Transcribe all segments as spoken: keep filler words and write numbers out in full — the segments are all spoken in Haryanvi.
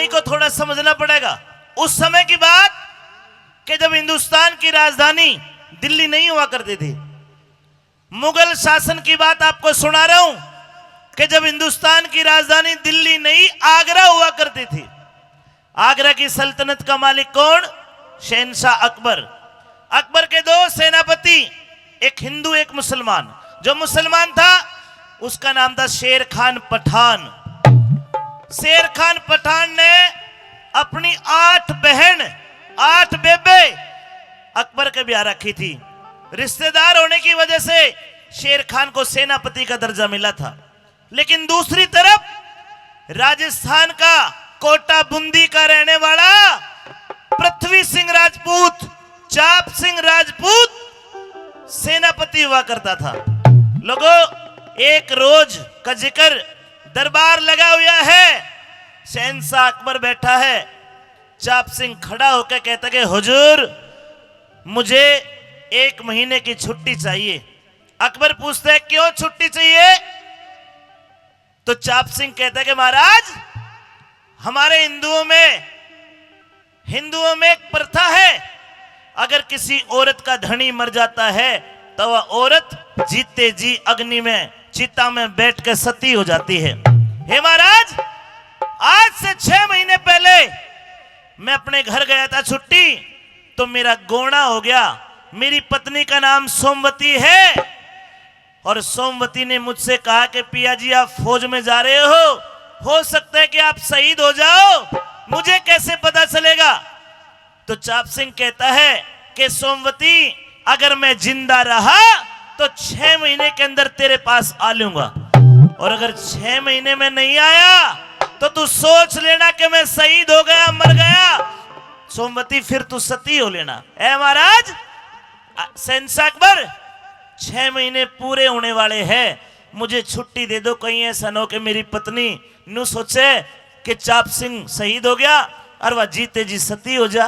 को थोड़ा समझना पड़ेगा। उस समय की बात कि जब हिंदुस्तान की राजधानी दिल्ली नहीं हुआ करती थी। मुगल शासन की बात आपको सुना रहा हूं कि जब हिंदुस्तान की राजधानी दिल्ली नहीं, आगरा हुआ करती थी। आगरा की सल्तनत का मालिक कौन? शहंशाह अकबर। अकबर के दो सेनापति, एक हिंदू, एक मुसलमान। जो मुसलमान था, उसका नाम था शेर खान पठान। शेर खान पठान ने अपनी आठ बहन, आठ बेबे अकबर के ब्याह रखी थी। रिश्तेदार होने की वजह से शेर खान को सेनापति का दर्जा मिला था। लेकिन दूसरी तरफ राजस्थान का कोटा बूंदी का रहने वाला पृथ्वी सिंह राजपूत, चाप सिंह राजपूत सेनापति हुआ करता था। लोगों, एक रोज का जिक्र, दरबार लगा हुआ है, शहंशाह अकबर बैठा है। चाप सिंह खड़ा होकर कहता कि हुजूर, मुझे एक महीने की छुट्टी चाहिए। अकबर पूछता है, क्यों छुट्टी चाहिए? तो चाप सिंह कहता है कि महाराज, हमारे हिंदुओं में, हिंदुओं में एक प्रथा है, अगर किसी औरत का धनी मर जाता है तो वह औरत जीते जी अग्नि में, चिता में बैठ के सती हो जाती है। हे महाराज, आज से छह महीने पहले मैं अपने घर गया था छुट्टी, तो मेरा गोना हो गया। मेरी पत्नी का नाम सोमवती है। और सोमवती ने मुझसे कहा कि पिया जी, आप फौज में जा रहे हो, हो सकता है कि आप शहीद हो जाओ, मुझे कैसे पता चलेगा? तो चाप सिंह कहता है कि सोमवती, अगर मैं जिंदा रहा तो छह महीने के अंदर तेरे पास आ लूंगा, और अगर छह महीने में नहीं आया तो तू सोच लेना कि मैं शहीद हो गया, मर गया। सोमवती, फिर तू सती हो लेना। ए महाराज, अ, शहंशाह अकबर, छह महीने पूरे होने वाले हैं, मुझे छुट्टी दे दो। कहीं ऐसा ना हो कि मेरी पत्नी नू सोचे कि चाप सिंह शहीद हो गया और वह जीते जी सती हो जा।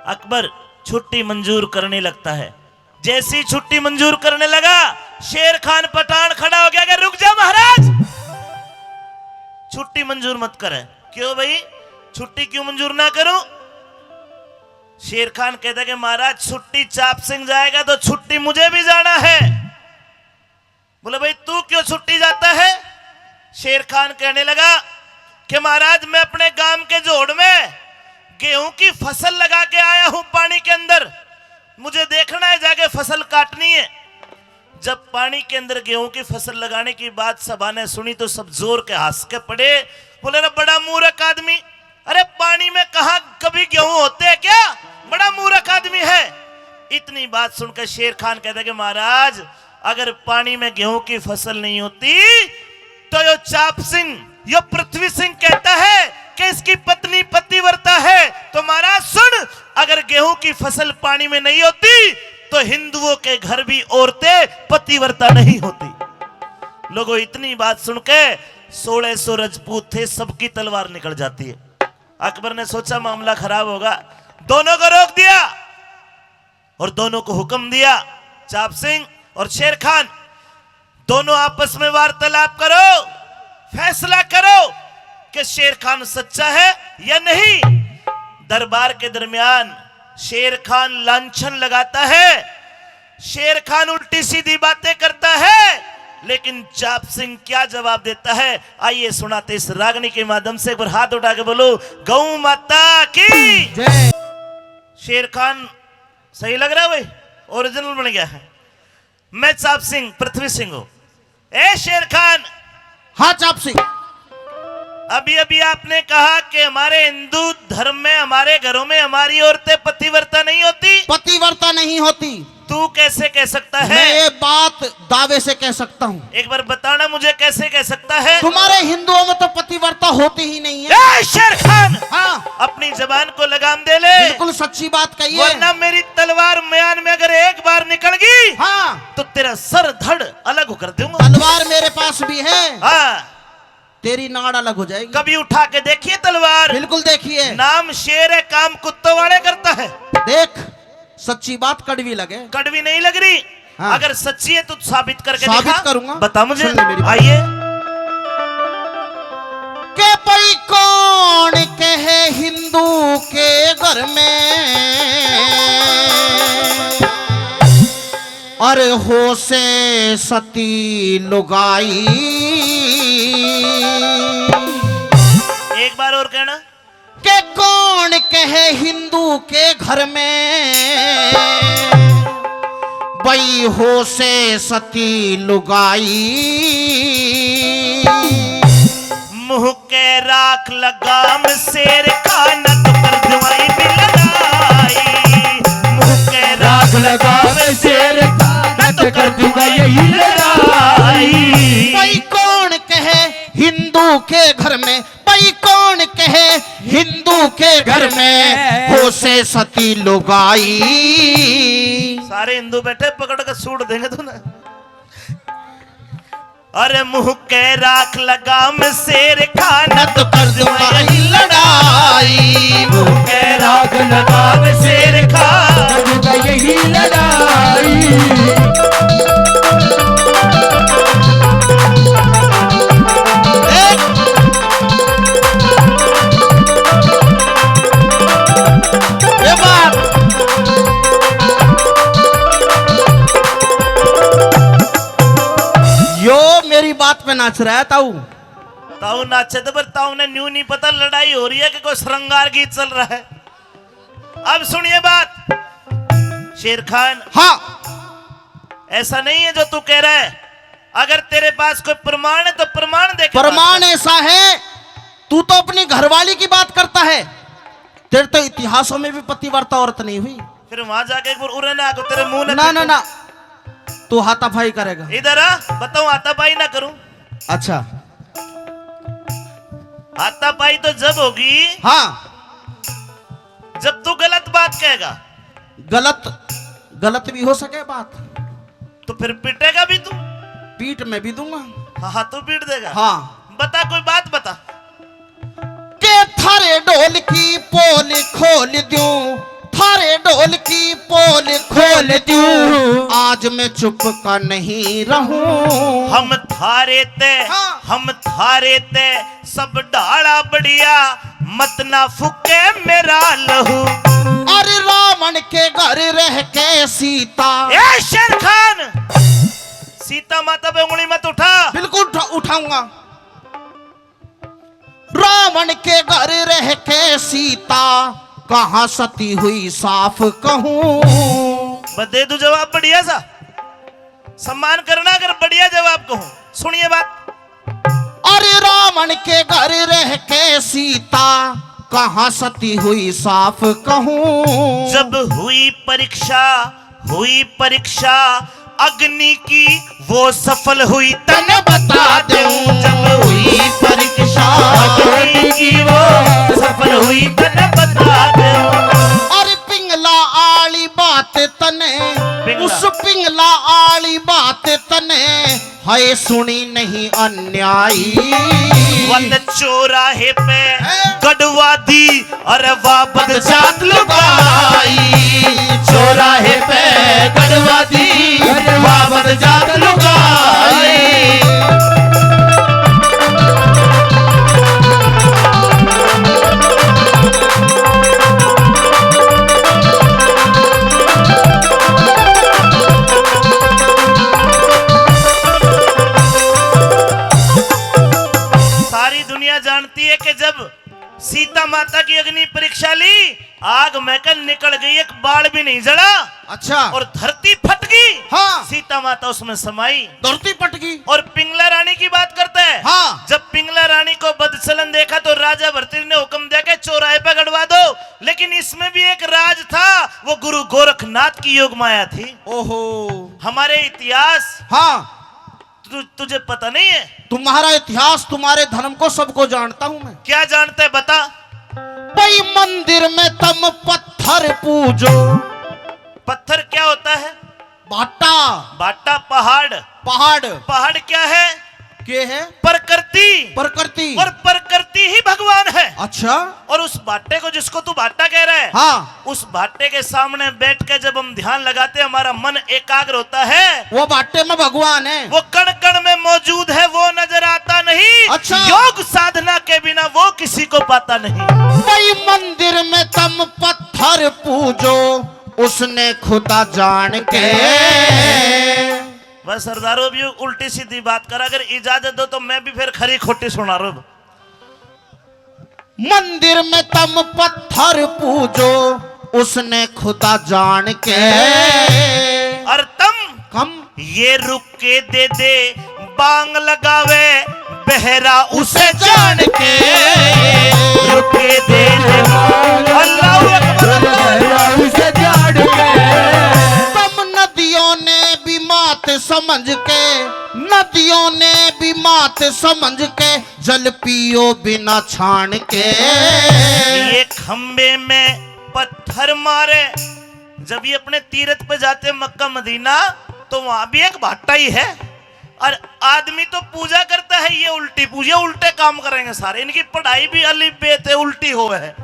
अकबर छुट्टी मंजूर करने लगता है। जैसी छुट्टी मंजूर करने लगा, शेर खान पठान खड़ा हो गया कि रुक जा महाराज, छुट्टी मंजूर मत करे। क्यों भाई, छुट्टी क्यों मंजूर ना करूं? शेर खान कहता कि महाराज, छुट्टी चाप सिंह जाएगा तो छुट्टी मुझे भी जाना है। बोले, भाई, तू क्यों छुट्टी जाता है? शेर खान कहने लगा कि महाराज, मैं अपने गांव के जोड़ में गेहूं की फसल लगा के आया हूं पानी के अंदर, मुझे देखना है, जाके फसल काटनी है। जब पानी के अंदर गेहूं की फसल लगाने की बात सभा ने सुनी तो सब जोर के हंस के पड़े। बोले, रे बड़ा मूर्ख आदमी, अरे पानी में कहां कभी गेहूं होते हैं क्या? बड़ा मूर्ख आदमी है। इतनी बात सुनकर शेर खान कहता कि महाराज, अगर पानी में गेहूं की फसल नहीं होती तो यो चाप सिंह, यो पृथ्वी सिंह कहता है कि इसकी पत्नी पतिव्रता है। तो महाराज सुन, अगर गेहूं की फसल पानी में नहीं होती तो हिंदुओं के घर भी औरतें पतिव्रता नहीं होती। लोगों, इतनी बात सुन के सोलह सौ रजपूत थे, सबकी तलवार निकल जाती है। अकबर ने सोचा मामला खराब होगा, दोनों को रोक दिया और दोनों को हुक्म दिया, चाप सिंह और शेर खान, दोनों आपस में वार्तालाप करो, फैसला करो कि शेर खान सच्चा है या नहीं। दरबार के दरमियान शेर खान लांछन लगाता है, शेर खान उल्टी सीधी बातें करता है, लेकिन चाप सिंह क्या जवाब देता है, आइए सुनाते इस रागनी के माध्यम से। एक बार हाथ उठा के बोलो, गौ माता की जय। शेर खान सही लग रहा है भाई, ओरिजिनल बन गया है। मैं चाप सिंह, पृथ्वी सिंह हूं। ए शेर खान। हाँ चाप सिंह। अभी अभी आपने कहा कि हमारे हिंदू धर्म में, हमारे घरों में हमारी औरतें पतिव्रता नहीं होती। पतिव्रता नहीं होती। तू कैसे कह सकता है? मैं ये बात दावे से कह सकता हूँ। एक बार बताना मुझे, कैसे कह सकता है? तुम्हारे हिंदुओं में तो पतिव्रता होती ही नहीं है। ए शेर खान, हाँ। अपनी जबान को लगाम दे ले। बिल्कुल सच्ची बात कही है। वरना मेरी तलवार म्यान में अगर एक बार निकल गई, हाँ। तो तेरा सर धड़ अलग कर दूंगा। तलवार मेरे पास भी है। हाँ। तेरी नाड़ अलग हो जाएगी। कभी उठा के देखिए तलवार। बिल्कुल देखिए। नाम शेर है, काम कुत्तों वाले करता है। देख, सच्ची बात कड़वी लगे। कड़वी नहीं लग रही। हाँ। अगर सच्ची है तो साबित करके साबित दिखा। करूंगा। बता मुझे। सुन ले मेरी बात। आइए। के पई कौन के घर में, अरे हो से सती लुगाई। एक बार और कहना। के कौन कहे हिंदू के घर में, बई हो से सती लुगाई। मुंह के राख लगाम शेर खान तो कर दुआई भी लड़ाई। मुंह के राख लगाम शेर खान तो कर दुआई लड़ाई। भाई कौन कहे हिंदू के घर में, भाई कौन कहे हिंदू के घर में हो से सती लुगाई। सारे हिंदू बैठे पकड़ के सूट देंगे तूने। अरे मुंह के राख लगाम शेर खान तो कर दूंगा ही लड़ाई। मुंह के राख लगाम शेर खान तो कर दूंगा यही लड़ाई। ए बात। यो मेरी बात पे नाच रहा है ताऊ। ताऊ नाचे तो, पर ताऊ ने न्यू नहीं पता लड़ाई हो रही है कि कोई श्रृंगार गीत चल रहा है। अब सुनिए बात, शेर खान। हाँ। ऐसा नहीं है जो तू कह रहा है। अगर तेरे पास कोई प्रमाण है तो प्रमाण दे के बात कर। प्रमाण ऐसा है, तू तो अपनी घरवाली की बात करता है, तेरे तो इतिहासों में भी पतिव्रता औरत नहीं हुई। फिर वहां जाके एक बार उरे ना आके तेरे मुंह ने ना, ना, पिटूं। ना, तू हाथापाई करेगा। इधर आ, बताऊं, हाथापाई ना करूं। अच्छा। हाथापाई तो जब होगी, हाँ। जब तू गलत बात कहेगा। गलत, गलत भी हो सके बात। तो फिर पिटेगा भी तू? पीट मैं भी दूंगा। हाँ, हाँ, तू पीट देगा। हाँ। बता, कोई बात बता। के थारे ढोल की पोल खोल दूं, थारे ढोल की पोल खोल दूं, आज मैं चुप का नहीं रहूं। हम थारे ते, हाँ। हम थारे ते सब ढाला बढ़िया, मत ना फूके मेरा लहू। अरे रावण के घर रह के सीता। ए शेर खान, सीता माता पे उंगली मत उठा। बिल्कुल उठा-, उठाऊंगा। रावण के घर रह के सीता, कहाँ सती हुई साफ कहूँ। बस दे दू जवाब बढ़िया सा, सम्मान करना अगर बढ़िया जवाब कहूँ। सुनिए बात। अरे रावण के घर रह के सीता, कहाँ सती हुई साफ कहूँ। जब हुई परीक्षा, हुई परीक्षा अग्नि की, वो सफल हुई तने बता दूं। जब हुई परीक्षा अग्नि की, वो सफल हुई तने बता दूं। अरे पिंगला आली बात तने, पिंगला। उस पिंगला आली बात तने, हाय सुनी नहीं अन्यायी। वत चौराहे पे हैं? गड़वा दी, अरे वापस जात लुगाई। चौराहे पे गड़वा दी, अरे वापस जात लुगाई। सारी दुनिया जानती है कि जब सीता माता की अग्नि परीक्षा ली, आग में के निकल गई, एक बाल भी नहीं जला। अच्छा। और धरती फट गई। हाँ। सीता माता उसमें समाई। धरती फट गई। और पिंगला रानी की बात करते हैं। हाँ। जब पिंगला रानी को बदचलन देखा तो राजा भरतरी ने हुक्म दिया कि चौराहे पे गड़वा दो, लेकिन इसमें भी एक राज था, वो गुरु गोरखनाथ की योग माया थी। ओहो। हमारे इतिहास। हाँ। तु-, तुझे पता नहीं है? तुम्हारा इतिहास, तुम्हारे धर्म को, सबको जानता हूं मैं। क्या जानता है, बता। भाई, मंदिर में तुम पत्थर पूजो। पत्थर क्या होता है? भाटा। भाटा पहाड़। पहाड़। पहाड़ क्या है? के है? प्रकृति। प्रकृति। और प्रकृति ही भगवान है। अच्छा। और उस भाटे को, जिसको तू भाटा कह रहा है, हाँ। उस भाटे के सामने बैठ के जब हम ध्यान लगाते हैं, हमारा मन एकाग्र होता है। वो भाटे में भगवान है। वो कण कण में मौजूद है, वो नजर आता नहीं। अच्छा। योग साधना के बिना वो किसी को पाता नहीं। भाई, मंदिर में तुम पत्थर और पूजो उसने खुदा जान के। बस सरदारो, अब यूं उल्टी सीधी बात कर, अगर इजाजत दो तो मैं भी फिर खरी खोटी सुना रहा हूं। मंदिर में तम पत्थर पूजो उसने खुदा जान के। और तम हम ये रुक के दे दे बांग लगावे बहरा उसे जान के। रुक के दे दे बांग। अल्लाहू अकबर। बहरा उसे जान के। तम नदियों ने भी मात समझ के, नदियों ने भी मात समझ के जल पियो बिना छान के। ये खंबे में पत्थर मारे। जब ये अपने तीरथ पे जाते मक्का मदीना, तो वहां भी एक भाटा ही है। और आदमी तो पूजा करता है, ये उल्टी पूजा, उल्टे काम करेंगे सारे। इनकी पढ़ाई भी अलिफ बे ते उल्टी हो है।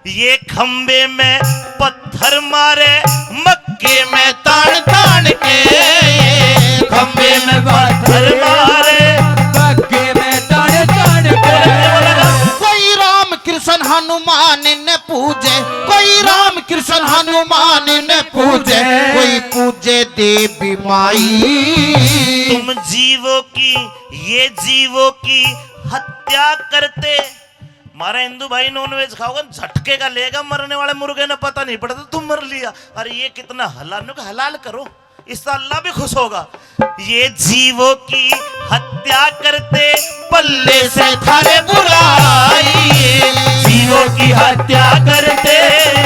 ये खंबे में पत्थर मारे मक्के में तान तान के। खंबे में पत्थर मारे मक्के में तान तान के। कोई राम कृष्ण हनुमान ने पूजे, कोई राम कृष्ण हनुमान ने पूजे, कोई पूजे देवी माई। तुम जीवों की, ये जीवों की हत्या करते। मारा हिंदू भाई नॉनवेज खाओगा, झटके का लेगा, मरने वाले मुर्गे ने पता नहीं पड़ता, तुम मर लिया। अरे ये कितना हलाल, नु कहा, हलाल करो, इससे अल्लाह भी खुश होगा। ये जीवों की हत्या करते पल्ले से थारे बुराई। जीवों की हत्या करते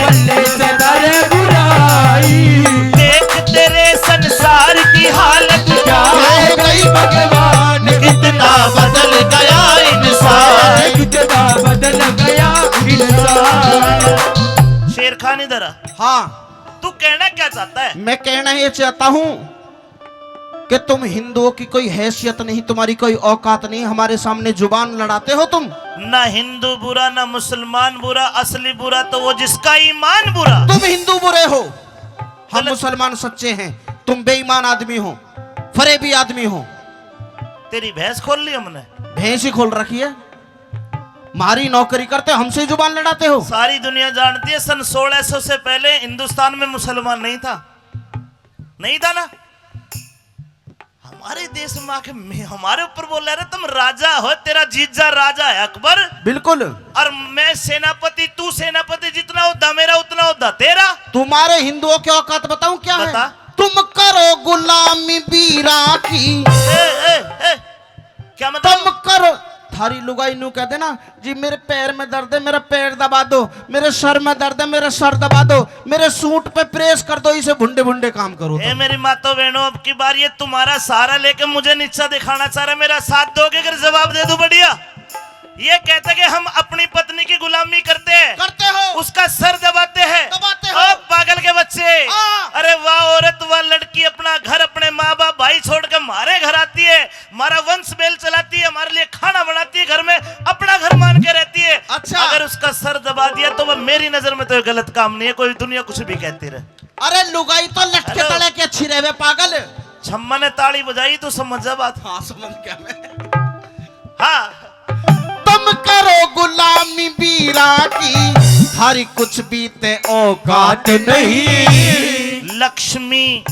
पल्ले से थारे बुराई। देख तेरे संसार की हालत क्या हो गई भगवान, कितना बदल गया इंसान। कितना बदल गया इंसान। शेर खान इधर आ। हाँ। तू कहना क्या चाहता है? मैं कहना ये चाहता हूँ कि तुम हिंदुओं की कोई हैसियत नहीं, तुम्हारी कोई औकात नहीं, हमारे सामने जुबान लड़ाते हो तुम। ना हिंदू बुरा, ना मुसलमान बुरा, असली बुरा तो वो जिसका ईमान बुरा। तुम हिंदू बुरे हो, हम गलत। मुसलमान सच्चे हैं, तुम बेईमान आदमी हो, फरेबी आदमी हो। तेरी भैंस खोल ली हमने। भैंस ही खोल रखी है, हमारी नौकरी करते, हमसे जुबान लड़ाते हो। सारी दुनिया जानती है, सन सोलह सौ से पहले हिंदुस्तान में मुसलमान नहीं था, नहीं था ना। हमारे देश में आके मैं, हमारे ऊपर बोल रहे, तुम राजा हो, तेरा जीजा राजा है अकबर। बिल्कुल। और मैं सेनापति, तू सेनापति, जितना होता मेरा उतना होता तेरा। तुम्हारे हिंदुओं की औकात बताऊं क्या है? बता। तुम करो गुलामी बीरा की। ए, ए, ए, क्या मतलब? तुम करो, थारी लुगाई नू कह देना, "जी मेरे पैर में दर्द है, मेरा पैर दबा दो, मेरे सर में दर्द है, मेरा सर दबा दो, मेरे सूट पे प्रेस कर दो, इसे भुंडे भुंडे काम करो ए तुम।" मेरी मातो बहनों, अब की बार ये तुम्हारा सहारा लेके मुझे नीचा दिखाना चाह रहा, मेरा साथ दोगे अगर जवाब दे दूं? बढ़िया। ये कहते कि हम अपनी पत्नी की गुलामी करते हैं, करते हो। उसका सर दबाते हैं। दबाते हो। ओ पागल के बच्चे। हाँ। अरे वाह औरत, वाह लड़की, अपना घर, अपने माँ बाप, भाई छोड़ के हमारे घर आती है, हमारा वंश बेल चलाती है, हमारे लिए खाना बनाती है, घर में अपना घर मान के रहती है। अच्छा। अगर उसका सर दबा दिया तो वह मेरी नजर में तो ये गलत काम नहीं है, कोई दुनिया कुछ भी कहती रहे। अरे लुगाई तो लटके हेलो। तले के अच्छी रहवे पागल। छम्मा ने ताली बजाई तो समझ जा बात। हाँ, समझ गया मैं। हाँ। तुम करो गुलामी बीरा की, थारी कुछ भी ते औकात नहीं। लक्ष्मी,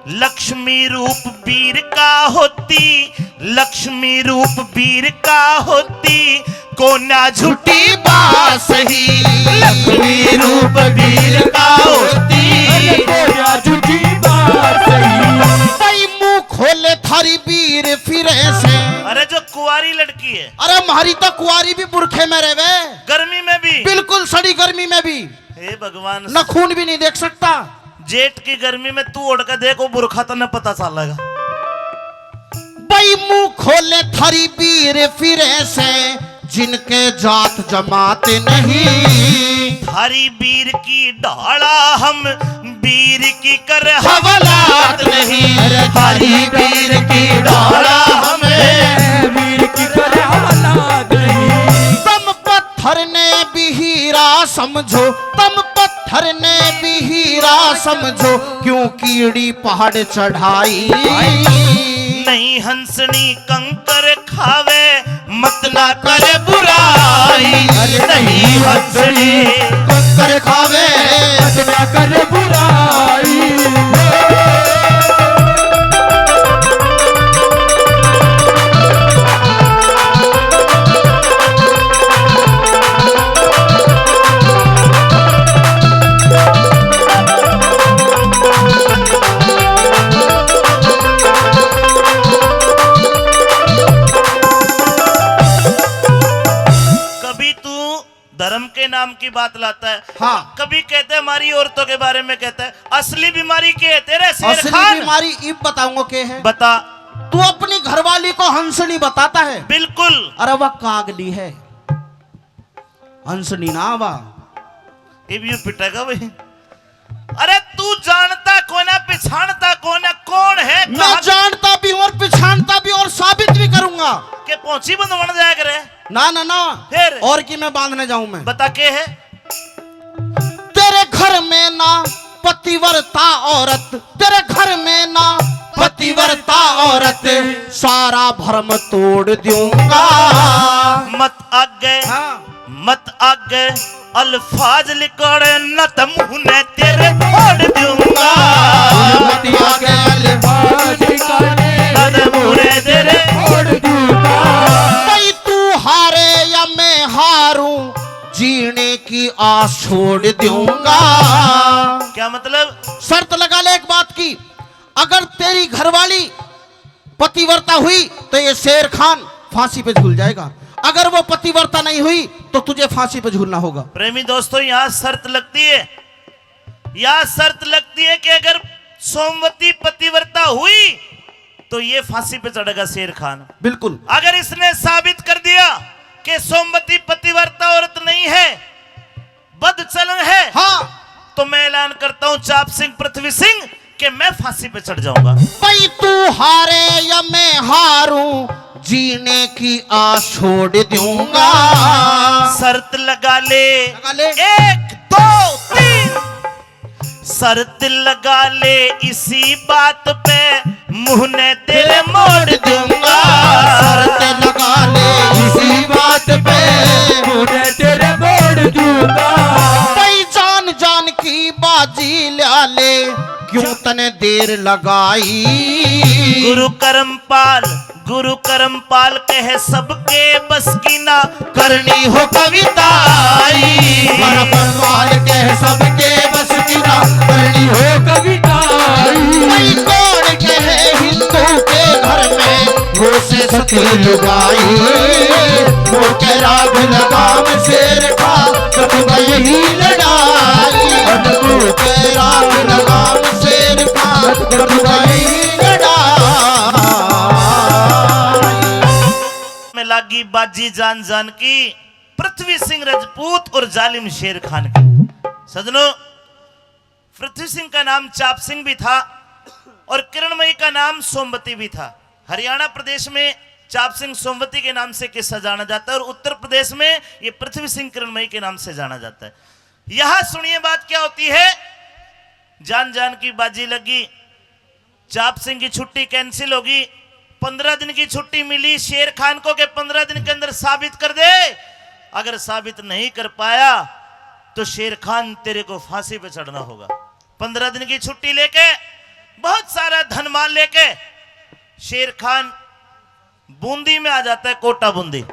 लक्ष्मी रूप बीर का होती, लक्ष्मी रूप बीर का होती, कोन्या झूठी बात सही। लक्ष्मी रूप बीर का होती। अरे कोन्या झूठी बात सही। भाई मुंह खोले थारी बीर फिरे से। अरे जो कुंवारी लड़की है। अरे म्हारी तो कुंवारी भी बुरखे में रहवे। गर्मी में भी। बिल्कुल सड़ी गर्मी में भी। हे भगवान। नखून भी नहीं देख सकता। जेठ की गर्मी में तू ओढ़ के देख, वो बुरखा तन्ने पता चलेगा। भाई मुंह खोले थारी बीर फिरे से, जिनके जात जमात नहीं। थारी बीर की ढाला हम, बीर की कर हवालात नहीं। अरे थारी बीर की ढाला हम, बीर की कर हवालात नहीं। तुम पत्थर ने भी हीरा समझो, तुम पत्थर ने भी हीरा समझो, क्यों कीड़ी पहाड़ चढ़ाई। नहीं हंसनी कंकर खावे, मत ना करे बुराई। अरे नहीं हंसनी कंकर खावे, के नाम की बात लाता है। हाँ। कभी कहते हैं हमारी औरतों के बारे में, कहता है असली बीमारी के है तेरे शेर असली खान? बीमारी इब बताऊंगा के है। बता। तू अपनी घरवाली को हंसनी बताता है। बिल्कुल। अरे वह कागली है, हंसनी ना वा। इब यू पिटेगा भाई। अरे तू जानता कोना, पिछाणता कोना, कौन है, मैं कहाँ जानता भी हूँ और पिछाणता भी और साबित भी करूंगा। के पहुंची बंधवाण जाया करे? ना, ना, ना। फिर? और की मैं बांधने जाऊं मैं। बता के है? तेरे घर में ना पतिव्रता औरत, तेरे घर में ना पतिव्रता औरत, सारा भरम तोड़ दूंगा। मत आगे, हाँ। मत आगे अल्फाज लिकाड़े, न तो मुंह ने तेरे फोड़ दूंगा। मत आगे अल्फाज लिकाड़े, न तो मुंह ने तेरे फोड़ दूंगा। भाई तू हारे या मैं हारूं, जीने की आस छोड़ दूंगा। क्या मतलब? शर्त लगा ले एक बात की, अगर तेरी घरवाली पतिव्रता हुई तो ये शेर खान फांसी पे झूल जाएगा, अगर वो पतिव्रता नहीं हुई तो तुझे फांसी पे झूलना होगा। प्रेमी दोस्तों, यहाँ शर्त लगती है, यहाँ शर्त लगती है कि अगर सोमवती पतिव्रता हुई तो ये फांसी पे चढ़ेगा शेर खान। बिल्कुल। अगर इसने साबित कर दिया कि सोमवती पतिव्रता औरत नहीं है, बदचलन है, हाँ। तो मैं ऐलान करता हूं चाप सिंह, पृथ्वी सिंह, कि मैं फांसी पे चढ़ जाऊंगा। भाई तू हारे या मैं हारूं, जीने की आस छोड़ दूंगा। शर्त लगा ले, लगा ले। एक, दो, तीन। शर्त लगा ले इसी बात पे, मुंह ने तेरे मोड़ दूंगा। शर्त लगा ले इसी बात पे, मुंह ने तेरे मोड़ दूंगा। भाई जान जान की बाजी ला ले, क्यों तने देर लगाई। गुरु कर्मपाल, गुरु कर्मपाल कहे सबके बस की ना, करनी हो कविताई। कर्मपाल कहे सबके बस की ना, करनी हो कविताई। भाई कौन कहे हिंदू के घर में हो से सती लुगाई। वो के राग लगाम शेर खा, करूंगा यही लड़ाई। वो के राग लगाम शेर खा, करूंगा यही लड़ाई। में लागी बाजी जान जान की, पृथ्वी सिंह रजपूत और जालिम शेर खान की। सजनों, पृथ्वी सिंह का नाम चाप सिंह भी था और किरणमयी का नाम सोमवती भी था। हरियाणा प्रदेश में चाप सिंह सोमवती के नाम से किस्सा जाना जाता है और उत्तर प्रदेश में ये पृथ्वी सिंह किरणमयी के नाम से जाना जाता है। यहां सुनिए बात क्या होती है। जान जान की बाजी लगी, चाप सिंह की छुट्टी कैंसिल होगी। पंद्रह दिन की छुट्टी मिली शेर खान को कि पंद्रह दिन के अंदर साबित कर दे। अगर साबित नहीं कर पाया तो शेर खान तेरे को फांसी पे चढ़ना होगा। पंद्रह दिन की छुट्टी लेके, बहुत सारा धन माल लेके शेर खान बूंदी में आ जाता है, कोटा बूंदी।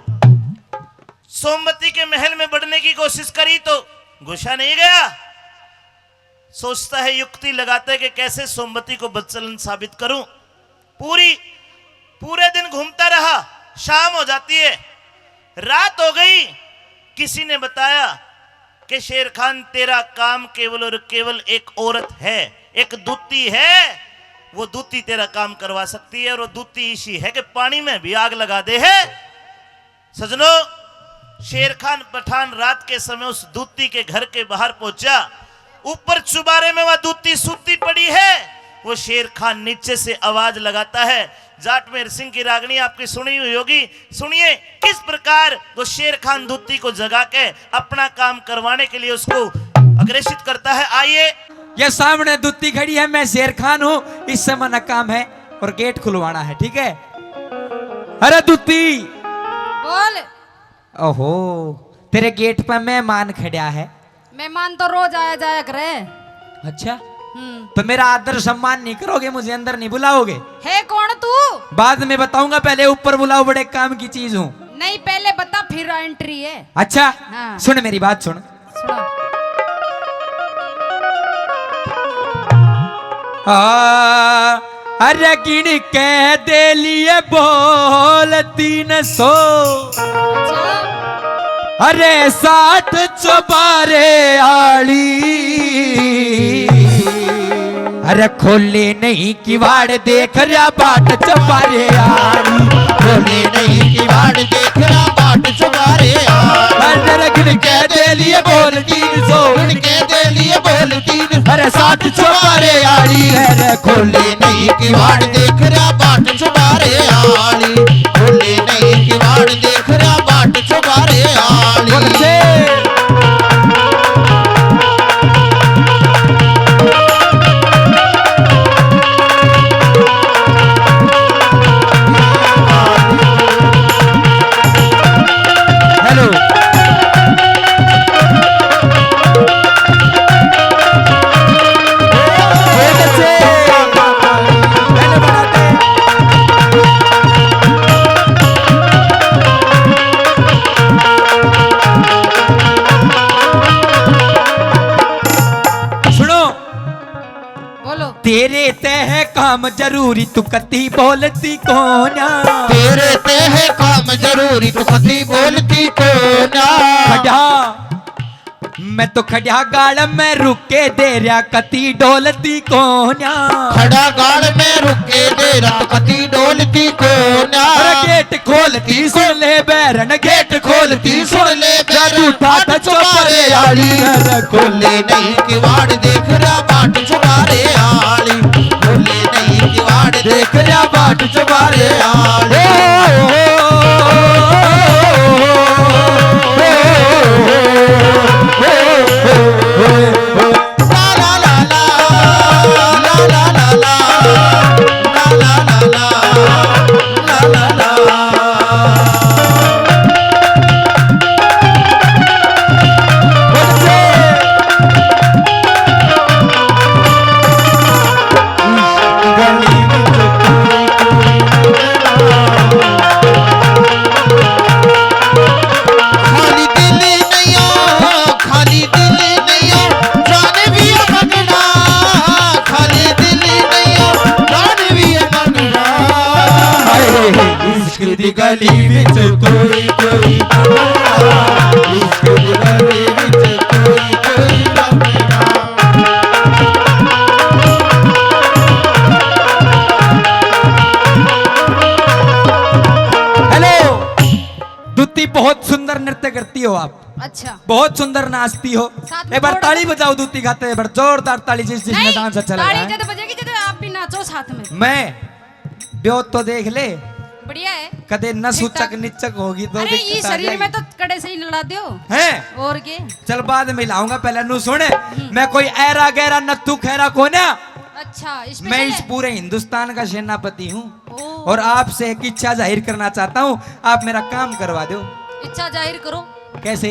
सोमवती के महल में बढ़ने की कोशिश करी तो घुसा नहीं गया। सोचता है, युक्ति लगाता है कि कैसे सोमवती को बदचलन साबित करूं। पूरी, पूरे दिन घूमता रहा, शाम हो जाती है, रात हो गई। किसी ने बताया कि शेर खान, तेरा काम केवल और केवल एक औरत है, एक दूती है, वो दूती तेरा काम करवा सकती है। और वो दूती इसी है कि पानी में भी आग लगा दे है। सजनों, शेर खान पठान रात के समय उस दूती के घर के बाहर पहुंचा। ऊपर चुबारे में वह दूती सूती पड़ी है। वो शेर खान नीचे से आवाज लगाता है। जाट मेहर सिंह की रागनी आपकी सुनी हुई होगी, सुनिए किस प्रकार वो शेर खान दूती को जगा के अपना काम करवाने के लिए उसको अग्रेसित करता है। आइए। ये सामने दूती खड़ी है, मैं शेर खान हूँ, इससे मना काम है और गेट खुलवाना है, ठीक है? अरे दूती। बोल। ओहो, तेरे गेट पे मेहमान खड़ा है। मेहमान तो रोज आया जाया करे। अच्छा? हम्म। तो मेरा आदर सम्मान नहीं करोगे, मुझे अंदर नहीं बुलाओगे? है कौन तू? बाद में बताऊंगा, पहले ऊपर बुलाओ, बड़े काम की चीज हूँ। नहीं, पहले बता, फिर एंट्री है। अच्छा? हाँ। सुन मेरी बात, सुन। सुना। हाँ, अरे गिन के दे लिए बोल तीन सौ। अच्छा। अरे साठ चौबारे आली, अरे खोले नहीं किवाड़, देख रहा बाट चौबारे आली। खोले नहीं किवाड़, देख रहा बाट चौबारे आली। अरे गिन के दे लिए बोल तीन सौ, गिन के दे लिए बोल तीन। अरे साठ चौबारे आली, अरे खोले नहीं किवाड़, देख रहा बाट चौबारे आली। खोले नहीं किवाड़, देख रहा बाट चौबारे आली। बोल से। हेलो। सुनो। बोलो। तेरे ते है काम जरूरी, तू कती बोलती कोन्या। तेरे ते है काम जरूरी, तू कती बोलती कोन्या। खड़ा, मैं तो खड़ा गाल में रुके दे रहा, कती डोलती कोन्या। खड़ा गाल में रुके दे रहा, कती डोलती कोन्या। अरे गेट खोलती सुन ले बैरन, गेट खोलती सुन ले बैरन। तू ठाठ चौबारे आली। अरे खोले नहीं किवाड़, देख रहा बाट चौबारे आली। खोले नहीं किवाड़, देख रहा बाट चौबारे आली। खाली दिल नहीं हो, खाली दिल नहीं हो, जान भी है मंगना। खाली दिल नहीं हो, जान भी है मंगना। हाय, इश्क दी गली विच कोई कोई मंगना। इश्क दी गली विच कोई कोई मंगना। हेलो, दूती, बहुत सुंदर नृत्य करती हो आप। अच्छा। बहुत सुंदर नाचती हो। साथ में एक बार थोड़ा ताली बजाओ दूती खाते, एक बार जोरदार ताली, जिस जिसमें नहीं, डांस अच्छा लगा ताली है। जब बजेगी, जब आप भी नाचो साथ में। मैं ब्योत तो देख ले। बढ़िया है। कदे न ठीक सूचक ठाक। निचक होगी तो अरे, दिक्कत ये आ शरीर जाएगी। में तो कड़े से ही लड़ा दो। हैं? और के? चल, बाद में हिलाऊंगा, पहले नू सुन। हम्म। मैं कोई ऐरा गैरा नत्थू खैरा कोन्या। अच्छा, special मैं इस है। पूरे हिंदुस्तान का सेनापति हूँ। ओ। और आपसे एक इच्छा जाहिर करना चाहता हूँ, आप मेरा काम करवा दो। इच्छा जाहिर करो। कैसे?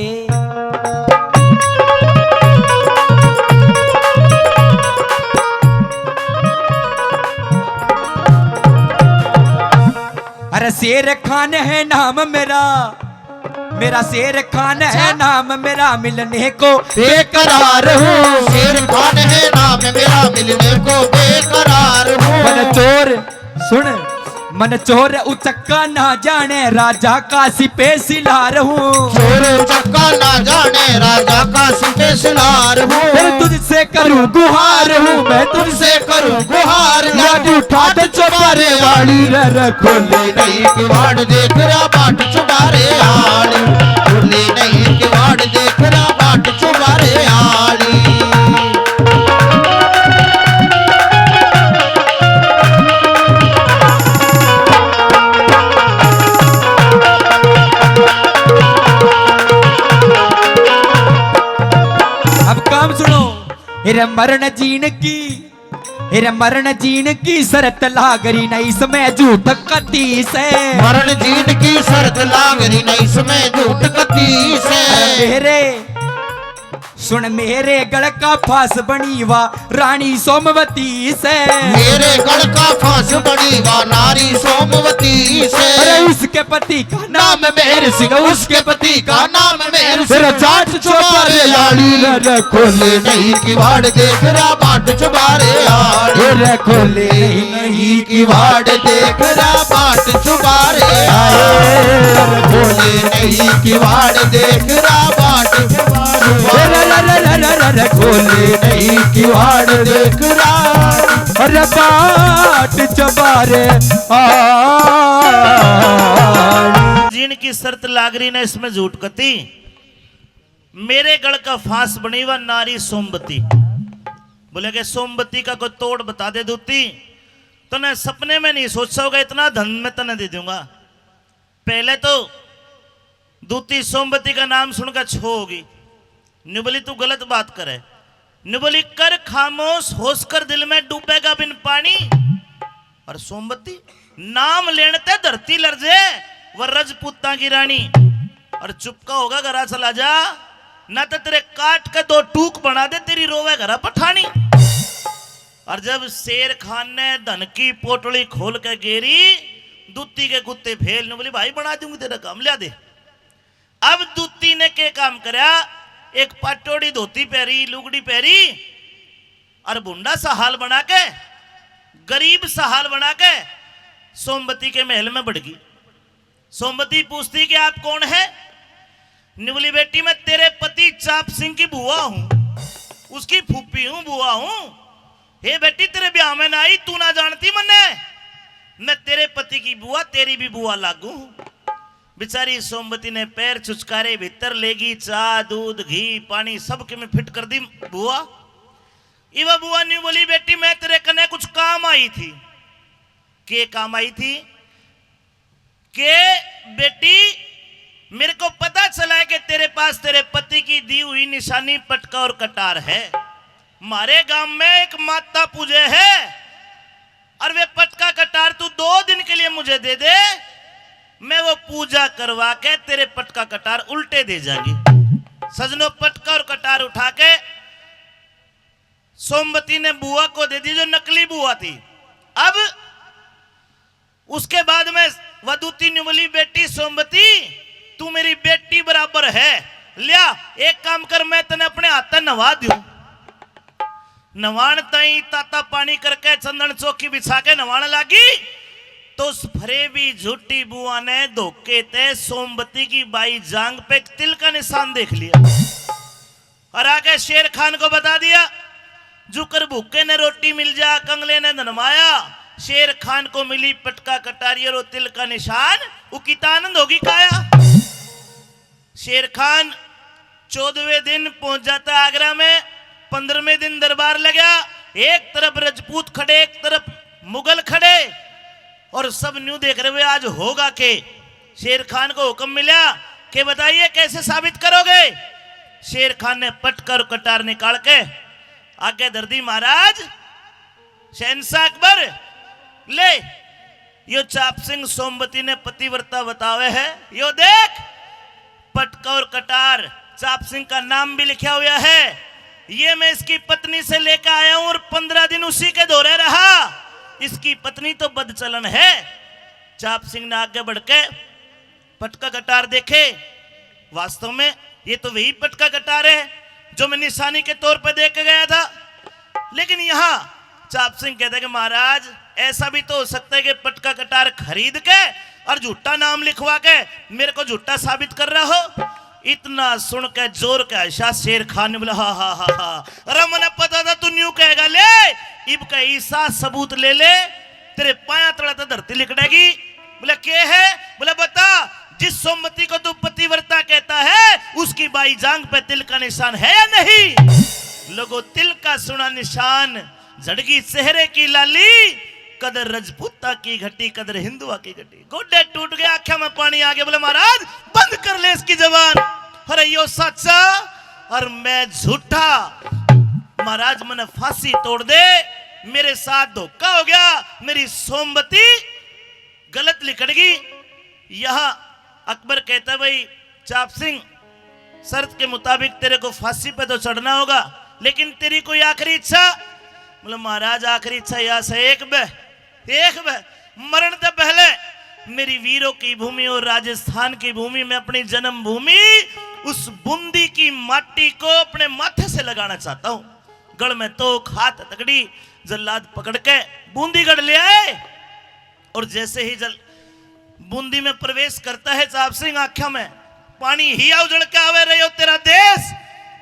अरे शेर खान है नाम मेरा, मेरा शेर खान है अच्छा। नाम मेरा, मिलने को बेकरार हूँ। शेर खान है नाम मेरा, मिलने को बेकरार हूँ। मन चोर सुन, मन चोर उचक्का ना जाने, राजा का सिपे सिलार हूँ। चोर उचक्का ना जाने, राजा का सिपे सिलार हूँ। फिर तुझसे करूँ गुहार हूँ, मैं तुझसे करूँ गुहार। लाडू ठाठ चौबारे वाली रे रे खोले नहीं किवाड़, देख रहा बाट चौबारे आली। खोले नहीं किवाड़, देख रहा बाट चौबारे आली। अब काम सुनो। रे मरण जीण की, रे मरण जीण की शर्त लाग रही ना इसमें झूठ कती से। मरण जीण की शर्त लाग रही ना इसमें झूठ कती से। मेरे सुन, मेरे गल का फांस बनी वा रानी सोमवती से। मेरे गल का फांस बनी वा नारी सोमवती से। अरे उसके पति का नाम मेहर सिंह, उसके पति का नाम मेहर सिंह। तेरा जाट चौबारे रे खोले नहीं किवाड़, देख रहा बाट चुबारे आड़। रे खोले नहीं किवाड़, देख रहा बाट चुबारे आड़। खोले नहीं किवाड़, देख रहा बाट चुबारे। रे खोले नहीं किवाड़, देख रहा अरे बाट चुबारे आड़। जिनकी शर्त लाग रही ना इसमें झूठ कती। मेरे गल का फांस बनी वा नारी सोमबती। बोले के सोमबती का कोई तोड़ बता दे दूती, तने सपने में नहीं सोचा होगा, इतना धन मैं तने दे दूंगा। पहले तो दूती सोमबती का नाम सुनकर छो होगी। न्यू बोली, तू गलत बात करे। न्यू बोली, कर खामोश, होश कर दिल में डूबेगा बिन पानी। और सोमबती, नाम लेने ते धरती लरजे, वह रजपूतां की रानी। और चुपका होगा, घरा चला जा, ना तो तेरे काट के दो टूक बना दे, तेरी रोवे घरा पठानी। और जब शेर खान ने धन की पोटली खोल के गेरी, दूती के कुत्ते फेल ने बोली, भाई बना दूंगी तेरा काम, लिया दे। अब दूती ने के काम करया, एक पाटोड़ी धोती पहरी, लुगड़ी पहरी, और भुंडा सा हाल बना के, गरीब सा हाल बना के सोमबती के महल में बढ़ गई। सोमबती पूछती कि आप कौन है? न्यू बोली, बेटी, मैं तेरे पति चाप सिंह की बुआ हूँ, उसकी फूफी हूँ, बुआ हूँ। हे बेटी, तेरे ब्याह में ना आई, तू ना जानती मन्ने। मैं तेरे पति की बुआ, तेरी भी बुआ लागू हूँ। बेचारी सोमबती ने पैर चुचकारे भीतर लेगी, चा, दूध, घी, पानी सब के में फिट कर दी बुआ। इवा बुआ न्यू बोली, बेटी, मैं तेरे कने कुछ काम आई थी। के काम आई थी? के बेटी, मेरे को पता चला है कि तेरे पास तेरे पति की दी हुई निशानी पटका और कटार है। मारे गांव में एक माता पूजे है, और वे पटका कटार तू दो दिन के लिए मुझे दे दे, मैं वो पूजा करवा के तेरे पटका कटार उल्टे दे जाऊंगी। सजनो, पटका और कटार उठा के सोमबती ने बुआ को दे दी, जो नकली बुआ थी। अब उसके बाद में वह दूती न्यू बोली, बेटी सोमबती, तू मेरी बेटी बराबर है। लिया, एक काम कर, मैं तने अपने हाथ तै नवा दूं। नवाण ताई ताता पानी करके चंदन चौकी बिछा के नवाण लागी, तो उस फरेबी झूठी बुआ ने धोखे ते सोमबती की बाई जांग पे एक तिल का निशान देख लिया। और आके शेर खान को बता दिया, जुकर भूखे ने रोटी मिल जा, कंगले ने धनमाया। शेर खान को मिली पटका कटारी और वो तिल का निशान, उकी तो आनंद होगी काया। शेर खान चौदहवें दिन पहुंच जाता आगरा में, पन्द्रहवें दिन दरबार लग्या। एक तरफ रजपूत खड़े, एक तरफ मुगल खड़े, और सब न्यू देख रहे हुए, आज होगा के? शेर खान को हुक्म मिला कि बताइए, कैसे साबित करोगे? शेर खान ने पटका और कटार निकाल के आगे धर दी, महाराज, शहंशाह अकबर, ले, यो चाप सिंह सोमबती ने पतिव्रता बतावे है, यो देख, पटका और कटार, चाप सिंह का नाम भी लिखा हुआ है। ये मैं इसकी पत्नी से लेकर आया हूं और पन्द्रह दिन उसी के धोरे रहा। इसकी पत्नी तो बदचलन है। चाप सिंह ने आगे बढ़ के पटका कटार देखे, वास्तव में ये तो वही पटका कटार है जो मैं निशानी के तौर पर दे के गया था। लेकिन यहाँ चाप सिंह कहता है कि महाराज, ऐसा भी तो हो सकता है कि पटका कटार खरीद के और झूठा नाम लिखवा के मेरे को झूठा साबित कर रहा हो। इतना सुन के जोर के हंसा शेर खान ने, बोला, हा हा हा हा, अरे मने पता था तू न्यू कहेगा, ले इब का ईसा सबूत ले ले, तेरे पाया तले तो धरती लिकड़ेगी। बोले, के है? बोले, बता, जिस सोमवती को तू पतिव्रता कहता है, उसकी बाई जांग पे तिल का निशान है या नहीं? लोगो, तिल का सुना निशान, झड़गी चेहरे की लाली, कदर रजपूता की घटी, कदर हिंदुआ की घटी। गोडे टूट गए, आंख्या में पानी आ गया। बोले, महाराज, बंद कर ले इसकी जबान। अरे, यो साचा और मैं झूठा। महाराज, मने फांसी तोड़ दे, मेरे साथ धोखा हो गया, मेरी सोमवती गलत लिखड़गी। यह अकबर कहता, भाई चाप सिंह, शर्त के मुताबिक तेरे को फांसी पे तो चढ़ना होगा, लेकिन तेरी कोई आखिरी इच्छा? बोले, महाराज, आखिरी इच्छा या से एक बे, एक बे, मरण ते पहले मेरी वीरों की भूमि और राजस्थान की भूमि में अपनी जन्मभूमि, उस बूंदी की माटी को अपने माथे से लगाना चाहता हूँ। गल में तोख, हाथ तकड़ी, जल्लाद पकड़ के बूंदीगढ़ ले आए। और जैसे ही जल बूंदी में प्रवेश करता है चाप सिंह, आंखों में पानी हिया उजड़ के आवे, रह्यो तेरा देश।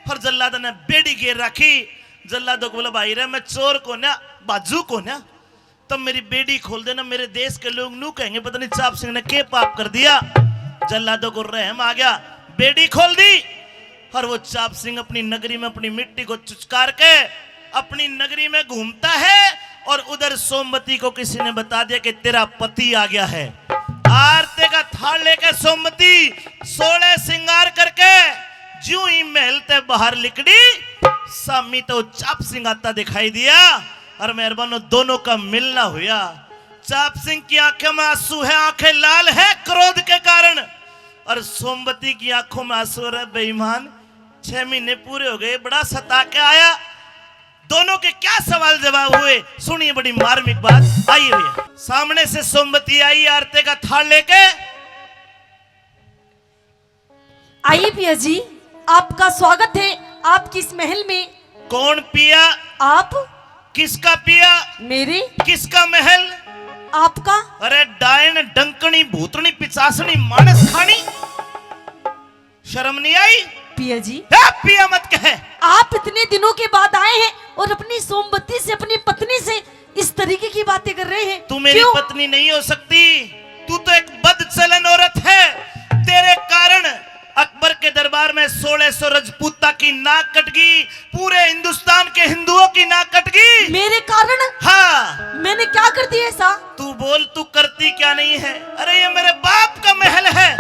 फिर जल्लाद ने बेड़ी घेर रखी। जल्लाद को बोला, भाई रे, मैं चोर कोन्या, बाजू कोन्या, तब मेरी बेड़ी खोल देना, मेरे देश के लोग नू कहेंगे, पता नहीं चाप सिंह ने के पाप कर दिया। जल्लादों को रहम आ गया, बेड़ी खोल दी। और वो चाप सिंह अपनी नगरी में अपनी मिट्टी को चुचकार के अपनी नगरी में घूमता है। और उधर सोमवती को किसी ने बता दिया कि तेरा पति आ गया है। आरते का थाल लेके सोमवती सोलह श्रृंगार करके ज्यों ही महल ते बाहर लिकड़ी, सामी तो चाप सिंह आता दिखाई दिया। और मेहरबानो, दोनों का मिलना हुआ। चाप सिंह की आंखों में आंसू है, आंखें लाल है क्रोध के कारण, और सोमवती की आंखों में आंसू है। बेईमान, छह महीने पूरे हो गए, बड़ा सता के आया। दोनों के क्या सवाल जवाब हुए, सुनिए बड़ी मार्मिक बात। आइए भैया, सामने से सोमवती आई आरते का थाल लेके। आइए पिया जी, आपका स्वागत है आपकी इस महल में। कौन पिया? आप। किसका पिया? मेरे। किसका महल? आपका। अरे डायन, डंकनी, भूतनी, पिचासनी, मानस खानी, शर्म नहीं आई? पिया जी। ए, पिया मत कहे। आप इतने दिनों के बाद आए हैं और अपनी सोमवती से, अपनी पत्नी से इस तरीके की बातें कर रहे हैं। तू मेरी क्यों? पत्नी नहीं हो सकती, तू तो एक बदचलन औरत है। तेरे कारण अकबर के दरबार में सोलह सौ रजपूता की नाक कट गई, पूरे हिंदुस्तान के हिंदुओं की नाक कट गई। मेरे कारण? हाँ। मैंने क्या कर दिया ऐसा? तू बोल, तू करती क्या नहीं है? अरे, ये मेरे बाप का महल है,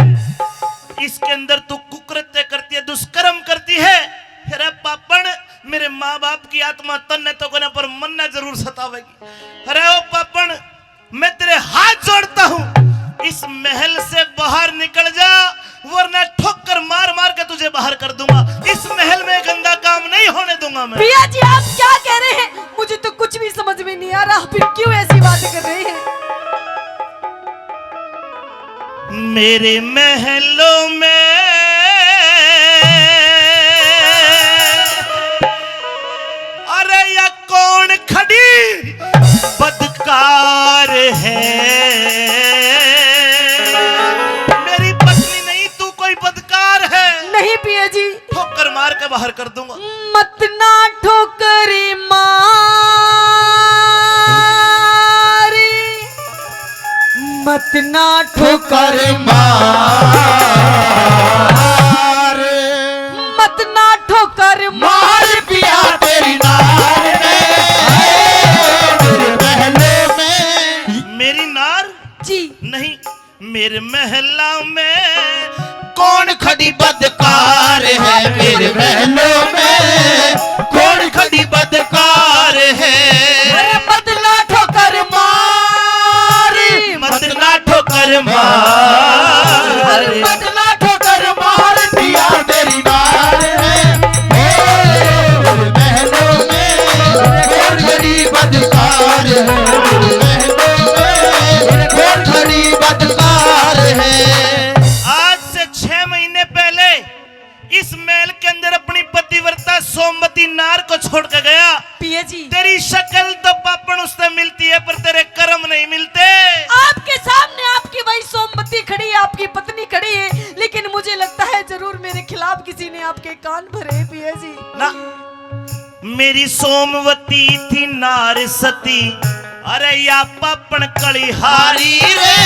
इसके अंदर तू कुकृत्य करती है, दुष्कर्म करती है। अरे पापण, मेरे माँ बाप की आत्मा तन्ने तो कोना, पर मन्ने जरूर सतावेगी। अरे ओ पापण, मैं तेरे हाथ जोड़ता हूँ, इस महल से बाहर निकल जा, वरना ठोकर मार मार के तुझे बाहर कर दूंगा। इस महल में गंदा काम नहीं होने दूंगा मैं। पिया जी, आप क्या कह रहे हैं? मुझे तो कुछ भी समझ में नहीं आ रहा, फिर क्यों ऐसी बातें कर रहे हैं? मेरे महलों में, अरे या कौन खड़ी बदकार है? मेरी पत्नी नहीं, तू कोई बदकार है। नहीं पिया जी। ठोकर मार के बाहर कर दूंगा। मत ना ठोकर मारी, मत ना ठोकर मार, मत ना ठोकर मार। मार पिया तेरी नार ने, मेरे महल में। मेरी नार? जी। नहीं, मेरे महला में कौन खड़ी बदकार है, मेरे महलों में कौन खड़ी बदकार है? अरे मत ना ठोकर मार, मत ना ठोकर मार, अरे मत ना ठोकर मार, पिया तेरी नार में। ओ, मेरे महलों में कौन खड़ी बदकार है, मेरे महलों में कौन खड़ी बदकार है? आज से छह महीने पहले इस महल के अंदर अपनी पतिव्रता सोमवती नार को छोड़ के गया। पिया जी। तेरी शक्ल तो पापण उससे मिलती है, पर तेरे कर्म नहीं मिलते। आपके सामने आपकी वही सोमवती खड़ी है, आपकी पत्नी खड़ी है, लेकिन मुझे लगता है जरूर मेरे खिलाफ किसी ने आपके कान भरे, पिया जी। ना, मेरी सोमवती थी नार सती, अरे या पापण कलिहारी रे।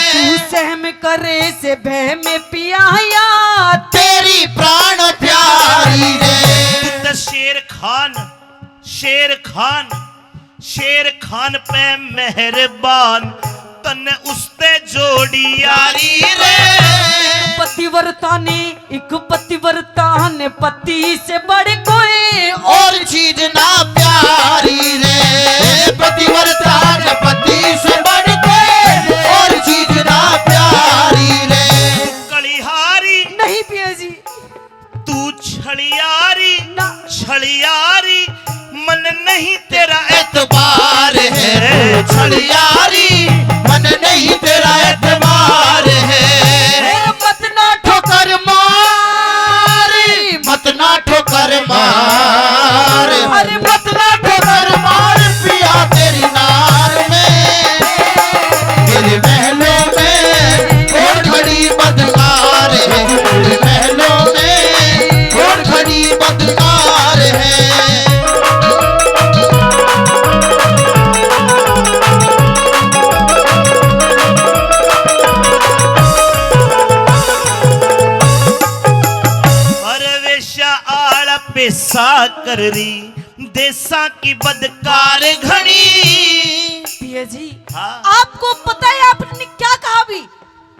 तू सहम करे से बह में पिया या तेरी प्राण प्यारी रे। तू तो शेर खान, शेर खान, शेर खान पे मेहरबान, तन्ने उसते जोड़ी यारी रे। पतिव्रता ने, एक पतिव्रता ने पति से बढ़ कोई और चीज ना प्यारी रे। पतिव्रता ने पति से बढ़ कोई और चीज ना प्यारी रे। कलिहारी। नहीं पिया जी। तू छलियारी, ना। छलियारी, मन नहीं तेरा एतबार है। छलियारी, मन नहीं तेरा एतबार। पत्ता कर रही, देसा की बदकार घणी। पिया जी, हाँ। आपको पता है आपने क्या कहा अभी?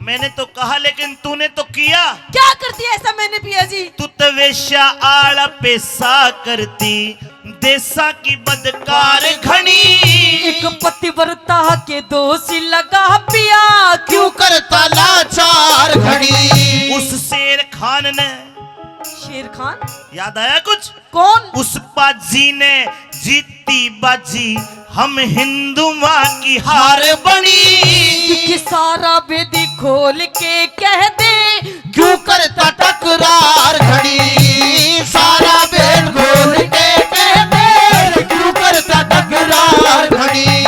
मैंने तो कहा, लेकिन तूने तो किया। क्या कर दिया ऐसा मैंने, पिया जी? तू तो वेश्या आला पेशा करती, देसा की बदकार घणी। एक पतिव्रता के दोष लगा पिया, क्यों करता लाचार घणी। उस शेर खान ने, शेर खान? याद आया कुछ? कौन? उस पाजी ने जीती बाजी, हम हिंदुआ की हार बनी। कि सारा भेद खोल के कह दे, क्यों करता टकरार घणी। सारा भेद खोल के कह दे, क्यों करता टकरार घणी।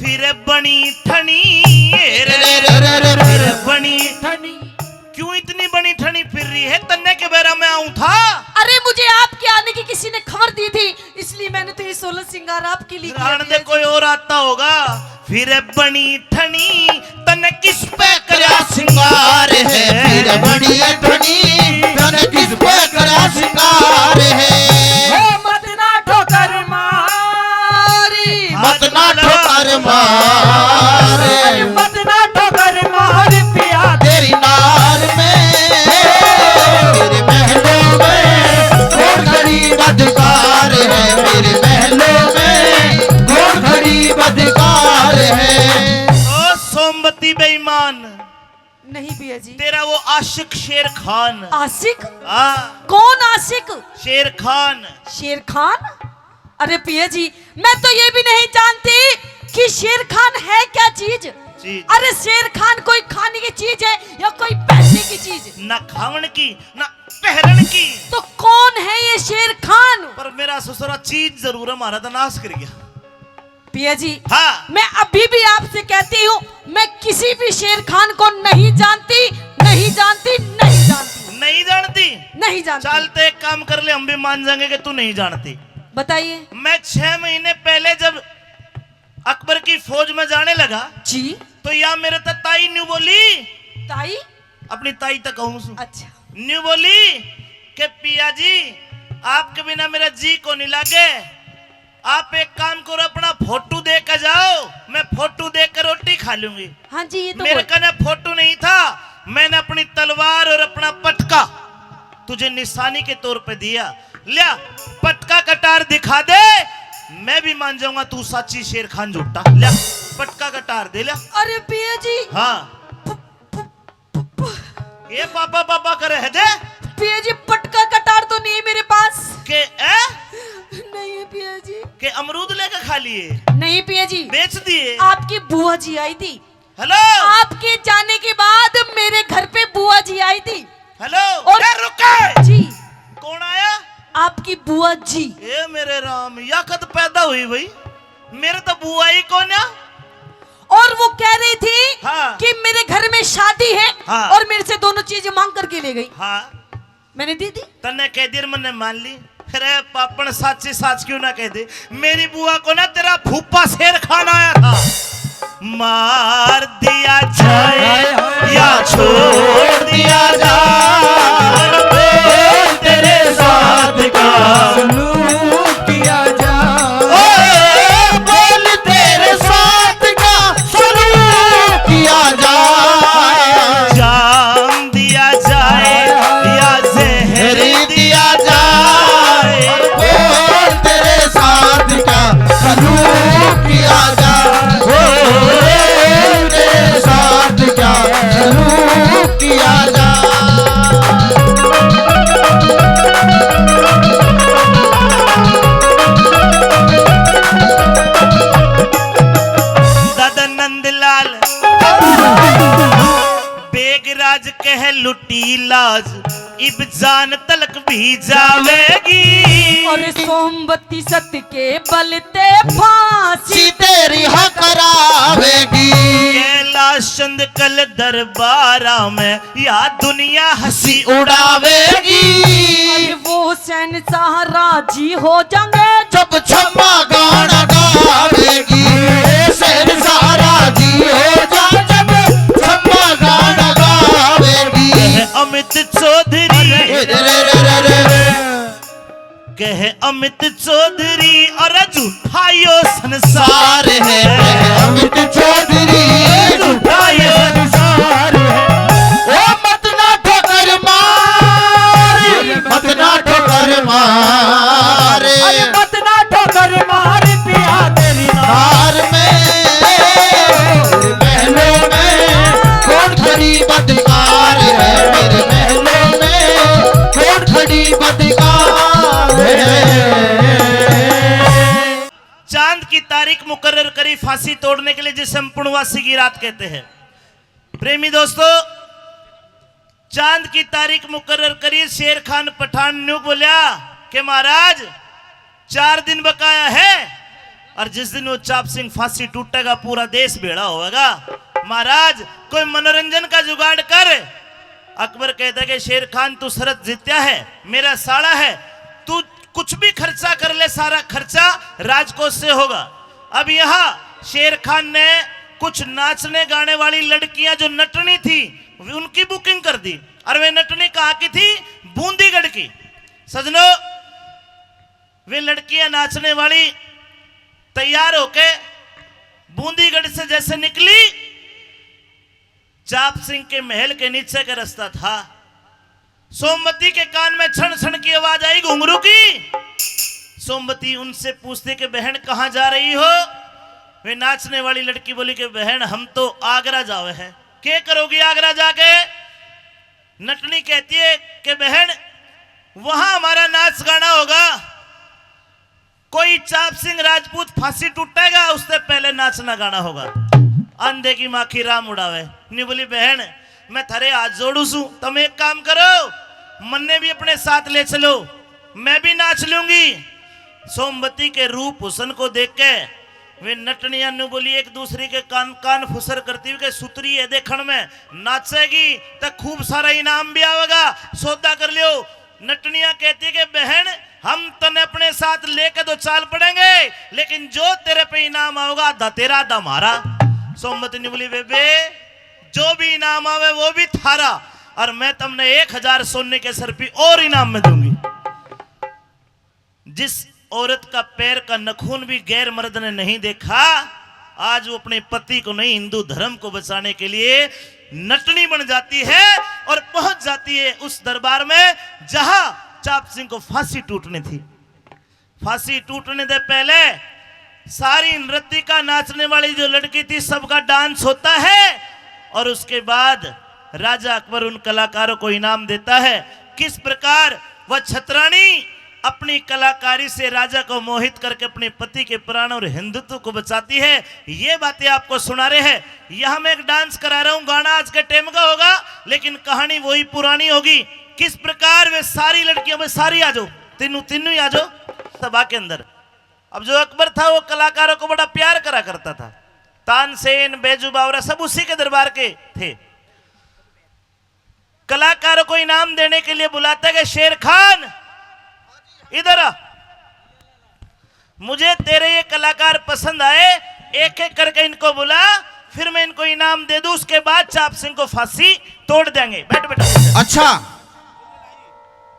फिर बनी ठनी, रे रे रे रे रे। फिर बनी ठनी। क्यों इतनी बनी ठनी फिर रही है? तन्ने के बेरा मैं आऊं था। अरे, मुझे आपके आने की किसी ने खबर दी थी, इसलिए मैंने तो ये सोलह श्रृंगार आपके लिए किया, रहन दे, पिया जी। कोई और आता होगा। फिर बनी ठनी, तन्ने किस पे करया श्रृंगार है? फिर बनी ठनी, तन्ने किस पे करया श्रृंगार है? ओ मत ना ठोकर मार। मारी। मत ना ठोकर मार। अरे मत ना ठोकर मार पिया। तेरी नार में, मेरे महलों में, घोड़खड़ी बदकार है, मेरे महलों में, घोड़खड़ी बदकार है। ओ सोमवती बेईमान, नहीं पिया जी। तेरा वो आशिक शेर खान। आशिक? हाँ। कौन आशिक? शेर खान। शेर खान? अरे पिया जी, मैं तो ये भी नहीं जानती कि शेर खान है क्या चीज। चीज। अरे शेर खान कोई खाने की चीज है या कोई पहनने की चीज? ना खावन की, ना पहरन की। तो कौन है ये शेर खान? पर मेरा ससुरा चीज जरूर है, हमारा तो नाश कर गया। पिया जी, हाँ। मैं अभी भी आपसे कहती हूँ, मैं किसी भी शेर खान को नहीं जानती, नहीं जानती, नहीं जानती। नहीं जानती? नहीं जानती। चल, तो एक काम कर ले, हम भी मान जाएंगे कि तू नहीं जानती। बताइए। मैं छह महीने पहले जब अकबर की फौज में जाने लगा, जी। तो या मेरे तक ताई न्यू बोली। ताई? अपनी ताई तक कहूँ सु। अच्छा। न्यू बोली कि पिया जी, आपके बिना मेरा जी को नहीं लागे। आप एक काम करो, अपना फोटो दे के जाओ, मैं फोटो देख के रोटी खा लूंगी। हाँ जी, ये तो मेरे बोल- कने फोटो नहीं था, मैंने अपनी तलवार और अपना पटका तुझे निशानी के तौर पे दिया। लिया, पटका कटार दिखा दे, मैं भी मान जाऊंगा तू साची शेर खान झूठा। लिया, पटका कटार दे लिया। अरे पिया जी। हाँ। ये पापा पापा करे है दे। पिया जी, पटका कटार तो नहीं है मेरे पास। के, ए? नहीं है पिया जी। के अमरूद लेके खा लिए? नहीं पिया जी। बेच दिए? आपकी बुआ जी आई थी। हेलो। आपके जाने के बाद मेरे घर पे बुआ जी आई थी। हेलो। और ए, रुक के। जी। कौन आया? आपकी बुआ जी। ए मेरे राम, या कद पैदा हुई भाई? मेरे तो बुआ ही कौन है। और वो कह रही थी हाँ। कि मेरे घर में शादी है हाँ। और मेरे से दोनों चीजें मांग करके ले गई। हाँ। मैंने दे दी। तन्ने कह दिया, मैंने मान ली। अरे पापण, साची साच क्यों ना कह दे, मेरी बुआ को ना तेरा फूफा शेर खान आया था। मार दिया जाए या छोड़ दिया जाए, तेरे साथ का सलूक किया जाए। ओ, बोल तेरे साथ का सलूक किया जाए। जाम दिया जाए या जहर दिया जाए। और बोल तेरे साथ का सलूक किया जाए। बोल तेरे साथ का सलूक किया जाए। दादा नंदलाल बेगराज कह लुटी लाज, इब जान तलक भी जावेगी। और सोमवती सत के बल ते फांसी तेरी हाँ करावेगी। कैलाश चंद कल दरबारा में या दुनिया हंसी उड़ावेगी। अरे वो शहंशाह राजी हो जाएंगे जब छम्मा गाना गावेगी। शहंशाह राजी हो जा जब छम्मा गाना गावेगी। अमित चौधरी अरे, अरे, अरे, अरे, अरे। कह अमित चौधरी, अरे झूठा यो संसार है। अमित चौधरी, झूठा यो संसार है। ओ मत ना ठोकर मार, मत ना ठोकर मार, अरे मत ना ठोकर मार पिया तेरी नार में। महलों में कौन खड़ी बदकार है, मेरे महलों में कौन खड़ी बदकार है। चांद की तारीख मुकर्रर करी फांसी तोड़ने के लिए, जिसे हम पूर्णवासी की रात कहते हैं। प्रेमी दोस्तों, चांद की तारीख मुकर्रर करी, शेर खान पठान न्यू बोल्या कि महाराज, चार दिन बकाया है, और जिस दिन वो चाप सिंह फांसी टूटेगा, पूरा देश भेड़ा होगा। महाराज, कोई मनोरंजन का जुगाड़ कर। अकबर कहता है कि शेर खान, तू शरत जीत्या है, मेरा साला है, तू कुछ भी खर्चा कर ले, सारा खर्चा राजकोष से होगा। अब यहाँ शेर खान ने कुछ नाचने गाने वाली लड़कियां जो नटनी थी, उनकी बुकिंग कर दी। और वे नटनी कहाँ की थी? बूंदीगढ़ की। सजनो, वे लड़कियां नाचने वाली तैयार होके बूंदीगढ़ से जैसे निकली, चाप सिंह के महल के नीचे का रास्ता था। सोमवती के कान में छण छण की आवाज आई घुंघरू की। सोमवती उनसे पूछती कि बहन, कहाँ जा रही हो? वे नाचने वाली लड़की बोली कि बहन, हम तो आगरा जावे हैं। के करोगी आगरा जाके? नटनी कहती है कि बहन, वहां हमारा नाच गाना होगा, कोई चाप सिंह राजपूत फांसी टूटेगा, उससे पहले नाचना गाना होगा। अंधे की माखी राम उड़ावे। नी बोली, बहन, मैं थारे हाथ जोड़ू सू, तुम एक काम करो, मन्ने भी अपने साथ ले चलो, मैं भी नाच लूंगी। सोमवती के रूप हुसन को देख के वे नटनिया न्यू बोली, एक दूसरी के कान कान फुसर करती हुई के सुतरी है देखण में, नाचेगी तो खूब सारा इनाम भी आवेगा, सौदा कर लियो। नटनिया कहती है कि बहन, हम तने अपने साथ लेके तो चाल पड़ेंगे, लेकिन जो तेरे पे इनाम आओगा, आधा तेरा, आधा हमारा। सोमवती ने बोली, बेबे, जो भी इनाम आवे, वो भी थारा, और मैं तुमने एक हजार सोने के सरपी और इनाम में दूंगी। जिस औरत का पैर का नखून भी गैर मर्द ने नहीं देखा, आज वो अपने पति को नहीं, हिंदू धर्म को बचाने के लिए नटनी बन जाती है और पहुंच जाती है उस दरबार में, जहां चाप सिंह को फांसी टूटनी थी। फांसी टूटने से पहले सारी नृत्यिका, नाचने वाली जो लड़की थी, सबका डांस होता है और उसके बाद राजा अकबर उन कलाकारों को इनाम देता है। किस प्रकार वह छतरानी अपनी कलाकारी से राजा को मोहित करके अपने पति के प्राण और हिंदुत्व को बचाती है, ये बातें आपको सुना रहे हैं। यहाँ मैं एक डांस करा रहा हूँ, गाना आज के टाइम का होगा, लेकिन कहानी वही पुरानी होगी। किस प्रकार वे सारी लड़कियां, वे सारी आ जाओ, तीनों, तीनों ही आ जाओ सभा के अंदर। अब जो अकबर था, वो कलाकारों को बड़ा प्यार करा करता था। तानसेन, बैजू बावरा, सब उसी के दरबार के थे। कलाकारों को इनाम देने के लिए बुलाता है कि शेर खान, इधर आ, मुझे तेरे ये कलाकार पसंद आए, एक एक करके इनको बुला, फिर मैं इनको इनाम दे दूं, उसके बाद चाप सिंह को फांसी तोड़ देंगे। बैठ बेटा। अच्छा,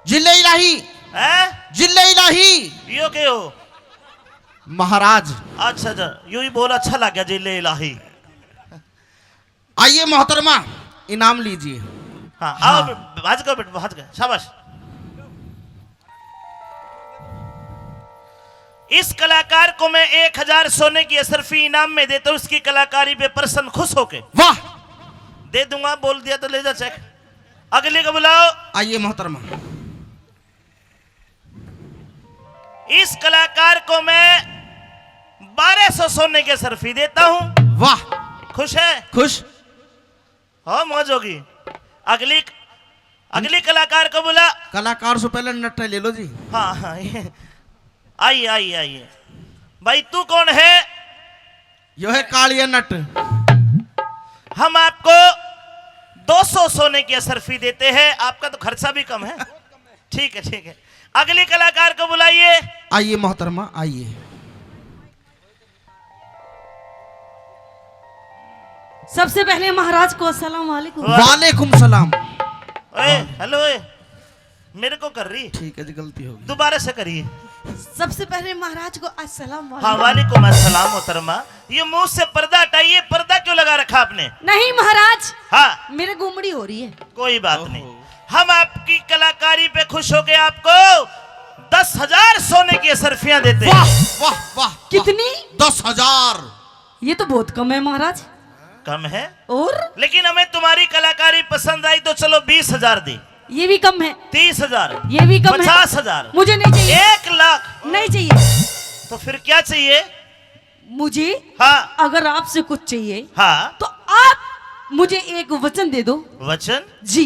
जिले इलाही, हैं? जिले इलाही। यो के हो? महाराज। अच्छा, अच्छा, यू ही बोल, अच्छा लग गया, जिले इलाही। आइए मोहतरमा, इनाम लीजिए। हाँ, आओ, हाँ। भाज गए बेटा, भाज गए, शाबाश। इस कलाकार को मैं एक हजार सोने की असरफी इनाम में देता हूँ, इसकी कलाकारी पे प्रसन्न, खुश होके। वाह। दे दूंगा, बोल दिया तो ले जा चेक। अगले को बुलाओ। आइए मोहतरमा। इस कलाकार को मैं बारह सौ सोने की असरफी देता हूँ। वाह। खुश है? खुश। हो, मौज होगी। अगली, अगली कलाकार को बुला। कलाकार से पहले नट्टे ले लो जी। हाँ, हाँ, ये, आइए, आइए, आइए। भाई, तू कौन है? यो है कालिया नट। हम आपको दो सौ सोने की असरफी देते हैं, आपका तो खर्चा भी कम है। ठीक है, ठीक है, अगली कलाकार को बुलाइए। आइए मोहतरमा, आइए। सबसे पहले महाराज को अस्सलाम वालेकुम। वाह। वालेकुम सलाम। ओए, हेलो, ओए। मेरे को कर रही? ठीक है जी, गलती हो गई। दोबारा से करिए। सबसे पहले महाराज को अस्सलाम वालेकुम। हाँ, वालेकुम अस्सलाम मोहतरमा। ये मुंह से पर्दा हटाइए, पर्दा क्यों लगा रखा आपने? नहीं महाराज, हाँ। मेरे गुमड़ी हो रही है। कोई बात नहीं, ओहो। हम आपकी कलाकारी पे खुश होके आपको दस हजार सोने की अशरफियां देते हैं। वाह, वाह, वाह, वाह। कितनी? दस हजार। ये तो बहुत कम है महाराज। कम है? और? लेकिन हमें तुम्हारी कलाकारी पसंद आई तो चलो बीस हजार दी। ये भी कम है। तीस हजार। ये भी कम है। पचास हजार। मुझे नहीं चाहिए। एक लाख। नहीं चाहिए। तो फिर क्या चाहिए? मुझे, हाँ। अगर आपसे कुछ चाहिए, हाँ। तो आप मुझे एक वचन दे दो। वचन? जी।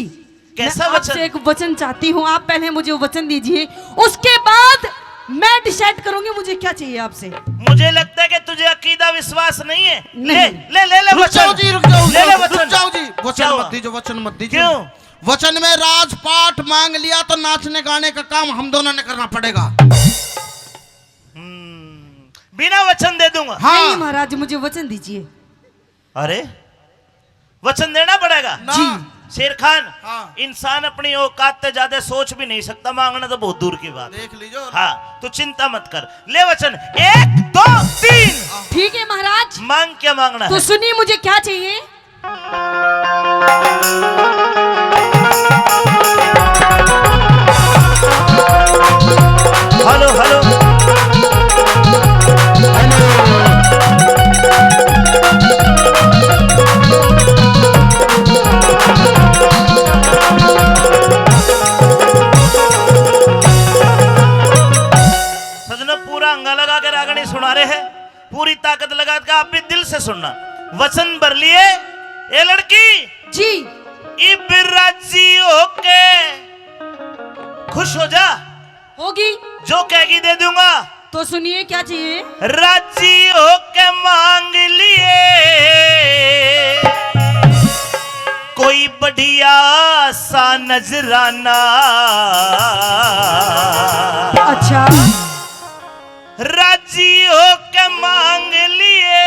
कैसा मैं वचन? आपसे एक वचन चाहती हूँ, आप पहले मुझे वचन दीजिए, उसके बाद मैं डिसाइड करूंगी मुझे क्या चाहिए आपसे। मुझे लगता है कि तुझे अकीदा विश्वास नहीं है। नहीं। ले, ले, ले, ले रुक वचन। जाओ जी, रुक जाओ, ले, ले रुक वचन। जाओ जी, वचन क्या हुआ? मत दीजिए, वचन मत दीजिए। क्यों? वचन में राजपाट मांग लिया तो नाचने गाने का काम हम दोनों ने करना पड़ेगा। हम्म, बिना वचन दे दूंगा। हाँ। नहीं महाराज, मुझे वचन दीजिए। अरे, वचन देना पड़ेगा। ना। जी। शेर खान, हाँ। इंसान अपनी औकात से ज्यादा सोच भी नहीं सकता, मांगना तो बहुत दूर की बात। देख लीजिए। हाँ, तू चिंता मत कर, ले वचन। एक, दो, तीन। ठीक है महाराज। मांग, क्या मांगना तो है? सुनिए, मुझे क्या चाहिए। Hello, hello. सजनो, पूरा अंगा लगा के रागणी सुना रहे हैं, पूरी ताकत लगा के आप भी दिल से सुनना। वचन भर लिए, ए लड़की। जी। इब राजी होके खुश हो जा। होगी। जो कहेगी दे दूंगा। तो सुनिए, क्या चाहिए? राजी होके मांग लिए कोई बढ़िया सा नजराना। अच्छा। राजी होके मांग लिए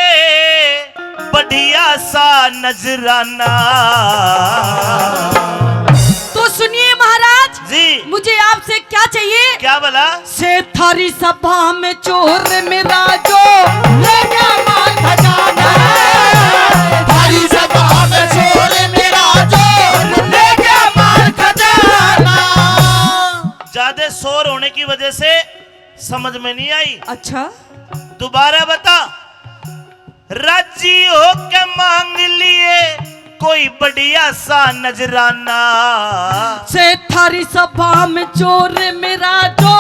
बढ़िया सा नजराना। तो सुनिए महाराज, जी। मुझे आपसे क्या चाहिए? क्या बोला? से थारी सभा में चोर मेरा जो लेके माल खजाना। थारी सभा में चोर मेरा जो लेके माल खजाना। ज्यादा शोर होने की वजह से समझ में नहीं आई। अच्छा। दोबारा बता। राजी होके मांग लिए कोई बढ़िया सा नजराना। से थारी सभा में चोर मेरा जो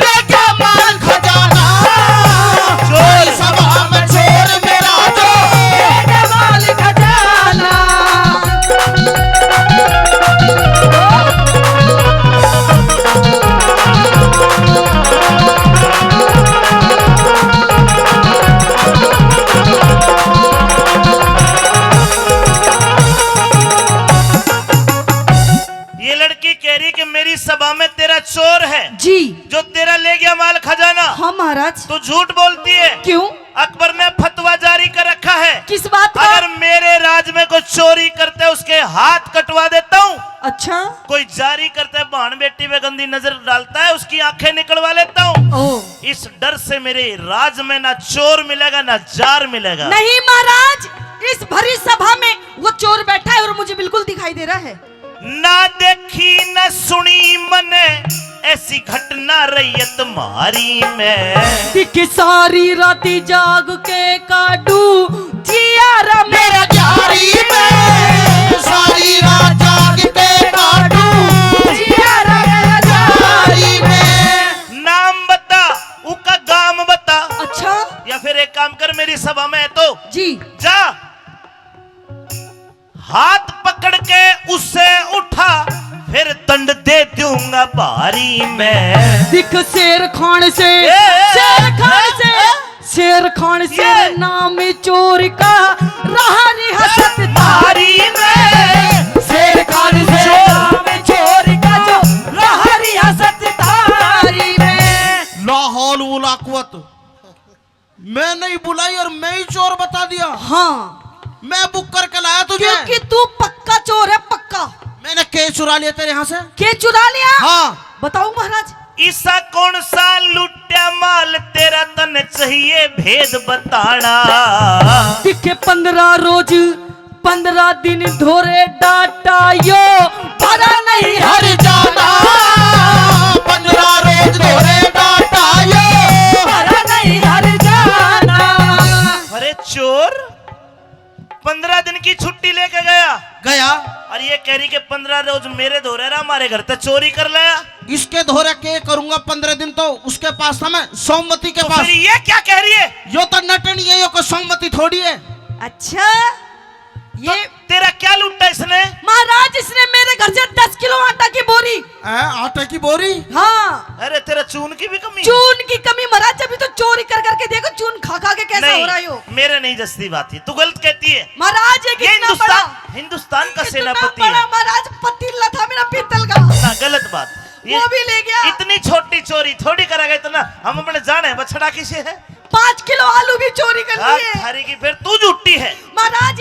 लेके माल खजाना। चोर। सभा में चोर मेरा जो लेके माल खजाना। ये लड़की कह रही कि मेरी सभा में तेरा चोर है, जी। जो तेरा ले गया माल खजाना। हाँ महाराज। तू झूठ बोलती है। क्यों? अकबर ने फतवा जारी कर रखा है, किस बात का? अगर मेरे राज में कोई चोरी करता है, उसके हाथ कटवा देता हूँ। अच्छा। कोई जारी करता है, बहन बेटी पे गंदी नजर डालता है, उसकी आंखें निकलवा लेता हूँ। ओह। इस डर से मेरे राज में ना चोर मिलेगा, ना जार मिलेगा। नहीं महाराज, इस भरी सभा में वो चोर बैठा है और मुझे बिल्कुल दिखाई दे रहा है। ना देखी ना सुनी मने ऐसी घटना रैयत म्हारी में। दिख सारी राती जाग के काडू जिया रा मेरा जारी में। सारी रात जाग के काडू जिया रा मेरा जारी में। नाम बता, उका गाम बता। अच्छा। या फिर एक काम कर, मेरी सभा में है तो जी। जा। हाथ पकड़ के उसे उठा, फिर दंड दे दूंगा भारी मैं। दिख शेर खान से, ए, ए, शेर खान ए, से, ए, शेर खान से ये। नाम चोर का, रहा रियासत थारी में। शेर खान से नाम चोर का जो, रहा रियासत थारी में। ला हौल वला कुव्वत। मैं नहीं बुलाई और मैं ही चोर बता दिया। हाँ। मैं बुक करके लाया तुझे। क्योंकि तू पक्का चोर है, पक्का। मैंने के चुरा लिया तेरे यहाँ से? के चुरा लिया? हाँ। बताओ महाराज। इसा कौन सा लुट्या माल तेरा, तन चाहिए भेद बताना। दिखे पन्द्रह रोज, पन्द्रह दिन धोरे डाटा यो, भरा नहीं हर जाना। पन्द्रह रोज धोरे डाटा यो, भरा नहीं हर जाना। अरे चोर, पन्द्रह दिन की छुट्टी लेके गया। गया। और ये कह रही कि पन्द्रह रोज मेरे धोरे रहा, हमारे घर ते चोरी कर लाया। इसके धोरे के करूंगा पन्द्रह दिन, तो उसके पास था मैं, सोमवती के तो पास। फिर ये क्या कह रही है? यो तो नटनी है, यो कोई सोमवती थोड़ी है। अच्छा, तो ये तेरा क्या लूटा इसने? महाराज, इसने मेरे घर से दस किलो आटा की बोरी। हैं, आटे की बोरी? हाँ। अरे, तेरा चून की भी कमी है? चून की कमी महाराज, अभी तो चोरी कर करके देखो, चून खा खा के कैसा नहीं, हो रहा है यो। मेरे नहीं जस्ती बात है, तू गलत कहती है। महाराज, ये ये कितना हिंदुस्तान, बड़ा, हिंदुस्तान का इतना सेनापति बड़ा है। महाराज, पतीला था मेरा पीतल का। ना, गलत बात। ये वो भी ले गया। इतनी छोटी चोरी थोड़ी करेगा इतना, हम अपने जाने बछड़ा किसे है? पाँच किलो आलू भी चोरी कर हाँ, लिए। थारी की, फिर तू झूठी है। महाराज,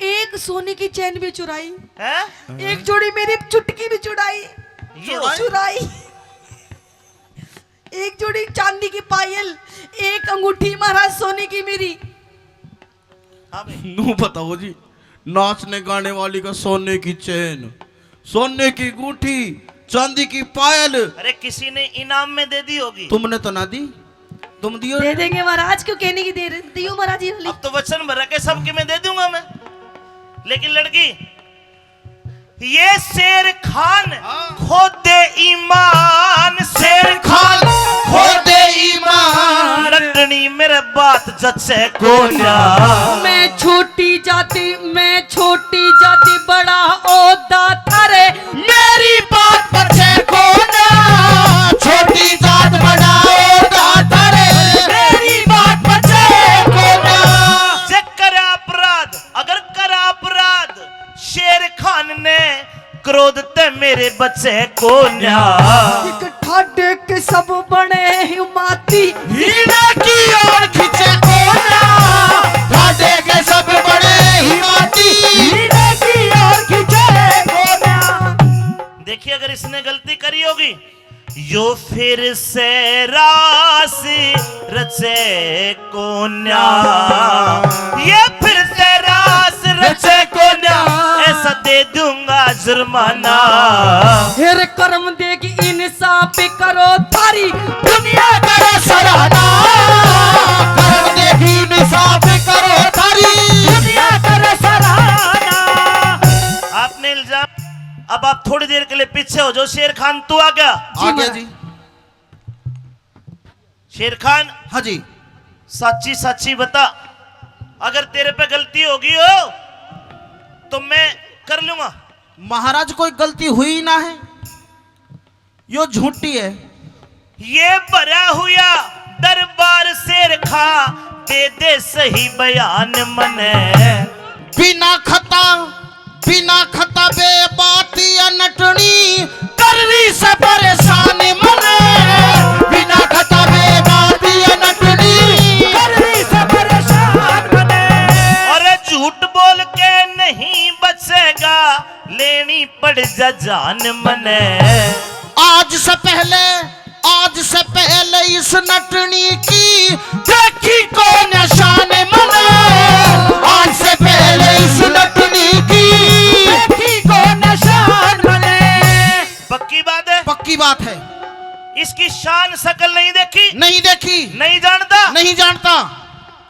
एक सोने की चेन भी चुराई, हैं? एक जोड़ी मेरी चुटकी भी चुराई। ये चुराई? चुराई। एक जोड़ी चांदी की पायल, एक अंगूठी महाराज सोने की मेरी। हाँ भाई। नू बताओ जी, नाचने गाने वाली का सोने की चेन, सोने की अंगूठी, चांदी की पायल। अरे, किसी ने इनाम में दे दी होगी। तुमने तो ना दी, तुम दियो। दे देंगे महाराज, क्यों कहने की देर, दियो महाराज ये वाली। अब तो वचन भरा के सबके मैं दे दूंगा मैं। लेकिन लड़की, ये शेर खान हाँ। खोदे ईमान, शेर खान खोदे ईमान। नटनी मेरे बात जचे कोन्या। मैं छोटी जाति, मैं छोटी जाति बड़ा ओदा थारे। मेरी बात बचे कोन्या, छोटी जात बड़ा ओदा थारे। मेरी बात बचे कोन्या। जे करे अपराध, अगर करे अपराध, शेर खान ने क्रोध ते मेरे बचे कोन्या। एक ठाडे के सब बने ही माती। हीरा की ओर खींचे कोन्या। ठाडे के सब बने ही माती। हीरा की ओर खींचे कोन्या। देखिए, अगर इसने गलती करी होगी, यो फिर से रास रचे कोन्या, ये फिर से रास रचे कोन्या, ऐसा दे दूंगा जुर्माना। फिर कर्म देख इंसाफ करो थारी, दुनिया करे सराहना। कर्म देख इंसाफ करो थारी, दुनिया करे सराहना। आपने इल्जाम, अब आप थोड़ी देर के लिए पीछे हो जाओ। शेर खान, तू आ गया? आ गया जी। शेर खान, हाँ जी। साची साची बता, अगर तेरे पे गलती होगी हो तो मैं कर लूंगा। महाराज, कोई गलती हुई ना है, यो झूठी है। ये भरा हुआ दरबार शेर खां, दे दे सही बयान मने। बिना खता, बिना खता बे बात या नटनी, कर रही से परेशान मने। बिना खता बे बात या नटनी, कर रही से परेशान मने। अरे झूठ बोल के नहीं बचेगा, लेनी पड़ जा जान मने। आज से पहले, आज से पहले इस नटनी की देखी को निशान मने। आज से पहले इस नटनी की देखी को निशान मने। पक्की बात है? पक्की बात है। इसकी शान शकल नहीं देखी? नहीं देखी। नहीं जानता? नहीं जानता।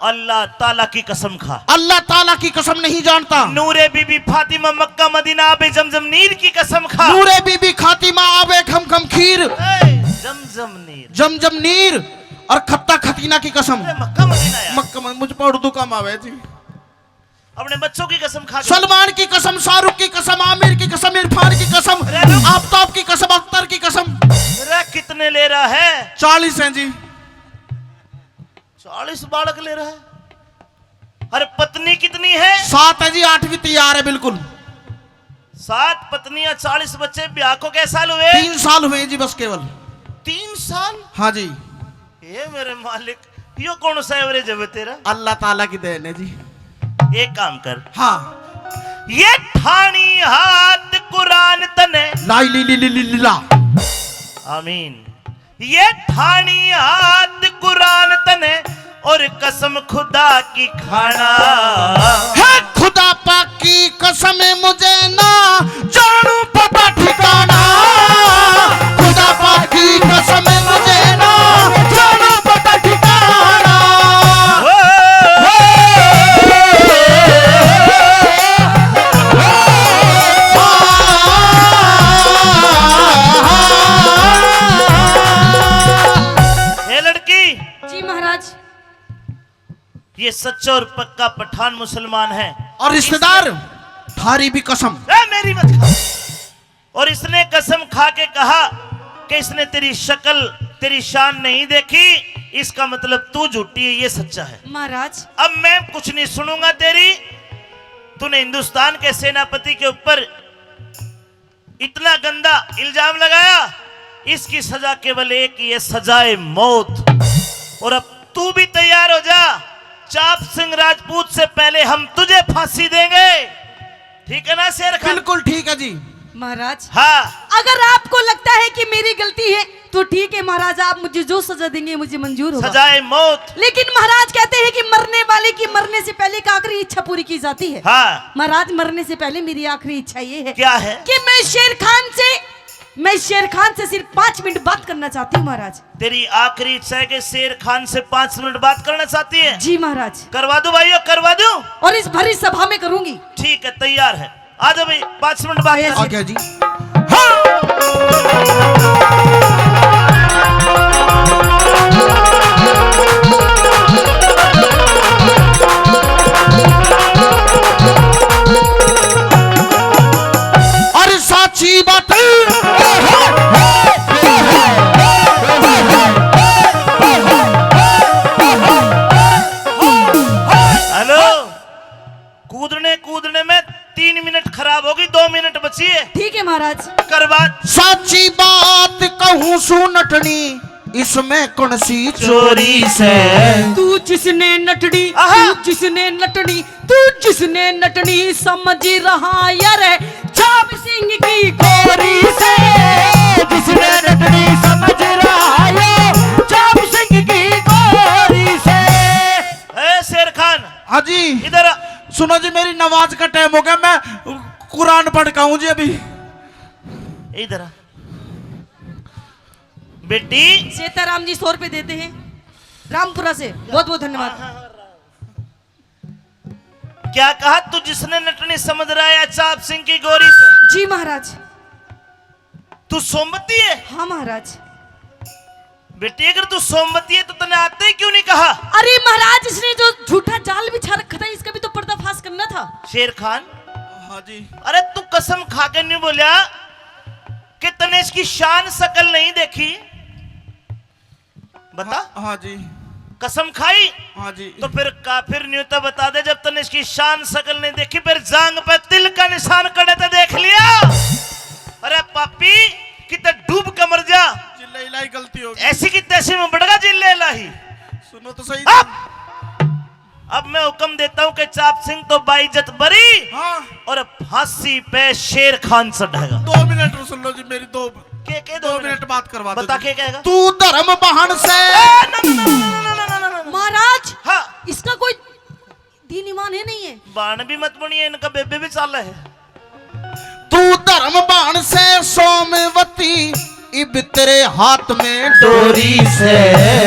अल्लाह ताला की कसम खा। अल्लाह ताला की कसम नहीं जानता। नूरे बीबी फातिमा मक्का मदीना आबे जमजम नीर की कसम खा। नूरे बीबी खातिमा आबे खम खम खीर। ए, जमजम नीर। जमजम नीर और खत्ता खतीना की कसम। अरे मक्का मदीना यार। मक्का मद-, मुझे पर उर्दू कम आवे जी। अपने बच्चों की कसम खा के। सलमान की कसम, शाहरुख की कसम, आमिर की कसम, इरफान की कसम, अरे रुक। आफताब की कसम, अख्तर की कसम। अरे कितने ले रहा है? चालीस हैं जी। चालीस बालक ले रहा है। अरे पत्नी कितनी है? सात है जी, आठ भी तैयार है बिल्कुल। सात पत्नियां, चालीस बच्चे, ब्याह को कै साल हुए? तीन साल हुए जी बस केवल। तीन साल? हाँ जी। हे मेरे मालिक, यो कौन सा एवरेज है बे तेरा? अल्लाह ताला की देन है जी। एक काम कर। हाँ। ये ठाणी हाथ कुरान तने। लाई ली ली ली ली ली ला। आमीन। ये ठानी आत कुरान तने और कसम खुदा की खाना। है खुदा पाक की कसम, मुझे ना जानू पता ठिकाना। खुदा पाक की कसम, मुझे ना जानू पता ठिकाना। ओ, ओ, ए लड़की, जी महाराज। ये सच्चा और पक्का पठान मुसलमान है। और रिश्तेदार, थारी भी कसम। ए, मेरी मत खा। और इसने कसम खा के कहा कि इसने तेरी शक्ल, तेरी शान नहीं देखी, इसका मतलब तू झूठी है, ये सच्चा है। महाराज। अब मैं कुछ नहीं सुनूंगा तेरी। तूने हिंदुस्तान के सेनापति के ऊपर इतना गंदा इल्जाम लगाया, इसकी सजा केवल एक ही है, सजाए मौत। और अब तू भी तैयार हो जा, चाप सिंह राजपूत से पहले हम तुझे फांसी देंगे। ठीक है ना शेर खान? बिल्कुल ठीक है जी। महाराज, हाँ। अगर आपको लगता है कि मेरी गलती है तो ठीक है महाराज, आप मुझे जो सजा देंगे मुझे मंजूर होगा। सजाए मौत। लेकिन महाराज कहते हैं कि मरने वाले की मरने से पहले एक आखिरी इच्छा पूरी की जाती है। हाँ। महाराज, मरने से पहले मेरी आखिरी इच्छा ये है। क्या है? कि मैं शेर खान से, मैं शेर खान से सिर्फ पाँच मिनट बात करना चाहती हूँ महाराज। तेरी आखिरी इच्छा है कि शेर खान से पाँच मिनट बात करना चाहती है? जी महाराज। करवा दूं भाइयों, करवा दूं? और इस भरी सभा में करूंगी। ठीक है, तैयार है। आ जाओ भाई, पाँच मिनट बाद। आया जी। आ गया जी। हाँ। अरे साची बात। हेलो। कूदने कूदने में तीन मिनट खराब होगी, दो मिनट बची है। ठीक है महाराज। कर बात। साची बात कहूँ सू नटनी, इसमें कौन सी चोरी से? तू जिसने नटनी, आहा। तू जिसने नटनी, तू जिसने नटनी समझ रहा यार, चाप सिंह की गोरी से। जिसने नटनी समझ रहा यार, चाप सिंह की गोरी से। ए शेर खान, हाँ जी। इधर आ। सुनो जी, मेरी नमाज का टाइम हो गया, मैं कुरान पढ़ के आऊं जी अभी। इधर आ। बेटी। सीताराम जी सौ रुपए देते हैं रामपुरा से, बहुत बहुत धन्यवाद। क्या कहा तू, जिसने नटनी समझ रहा है चाप सिंह की गोरी से? जी महाराज। तू सोमवती है? हाँ महाराज। बेटी, अगर तू सोमवती है तो तने आते ही क्यों नहीं कहा? अरे महाराज, इसने जो झूठा जाल बिछा रखा था, इसका भी तो पर्दाफाश करना था। शेर खान। हाँ जी। अरे तू कसम खा के नहीं बोला कि तने इसकी शान शकल नहीं देखी? बता। हाँ, हाँ जी। कसम खाई? हाँ जी। तो फिर काफिर न्यू तो बता दे, जब तने इसकी शान शकल नहीं देखी, फिर जांग पे तिल का निशान कड़े तो देख लिया? अरे पापी, किते डूब के मर जा। जिल्ले इलाही गलती हो गई। ऐसी की तैसी में बड़गा जिल्ले इलाही। सुनो तो सही। अब, अब मैं हुक्म देता हूँ कि चाप सिंह तो बाइज्जत बरी। हाँ। और फांसी पे शेर खान चढ़ेगा। दो मिनट सुन लो जी, मेरी दो, के, के दो दो मिनट? मिनट बात करवा दो बता जी। के कहेगा? तू धर्म बहन से। ए, ना, ना, ना। महाराज, हाँ। इसका कोई दीन ईमान है नहीं है? बाण भी मत बनिए, इनका बेबे भी चाला है। तू धर्म बहन से सोमवती, इब तेरे हाथ में डोरी से।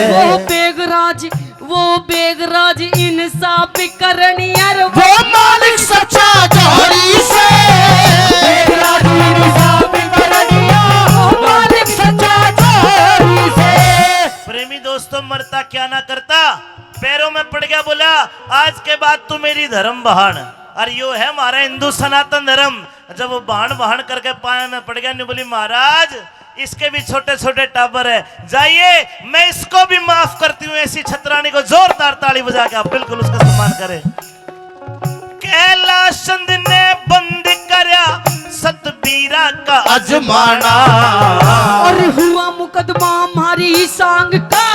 वो बेगराज, वो बेगराज इंसाफ करनी यार, वो मालिक सच्चा जोरी से। बेगराज इंसाफ करनी यार, वो मालिक सच्चा जोरी से। प्रेमी दोस्तों, मरता क्या ना करता, पैरों में पड़ गया, बोला, आज के बाद तू मेरी धर्म बहान। और यो है हमारा हिंदू सनातन धर्म। जब वो बहान बहान करके पाए में पड़ गया, न्यू बोली, महाराज, इसके भी छोटे छोटे टाबर है, जाइए, मैं इसको भी माफ करती हूँ। ऐसी छतरानी को जोरदार ताली बजा के आप बिल्कुल उसका सम्मान करें। कैलाश चंद ने बंद करया सतबीरा का अजमाना। और हुआ मुकदमा म्हारी सांग का।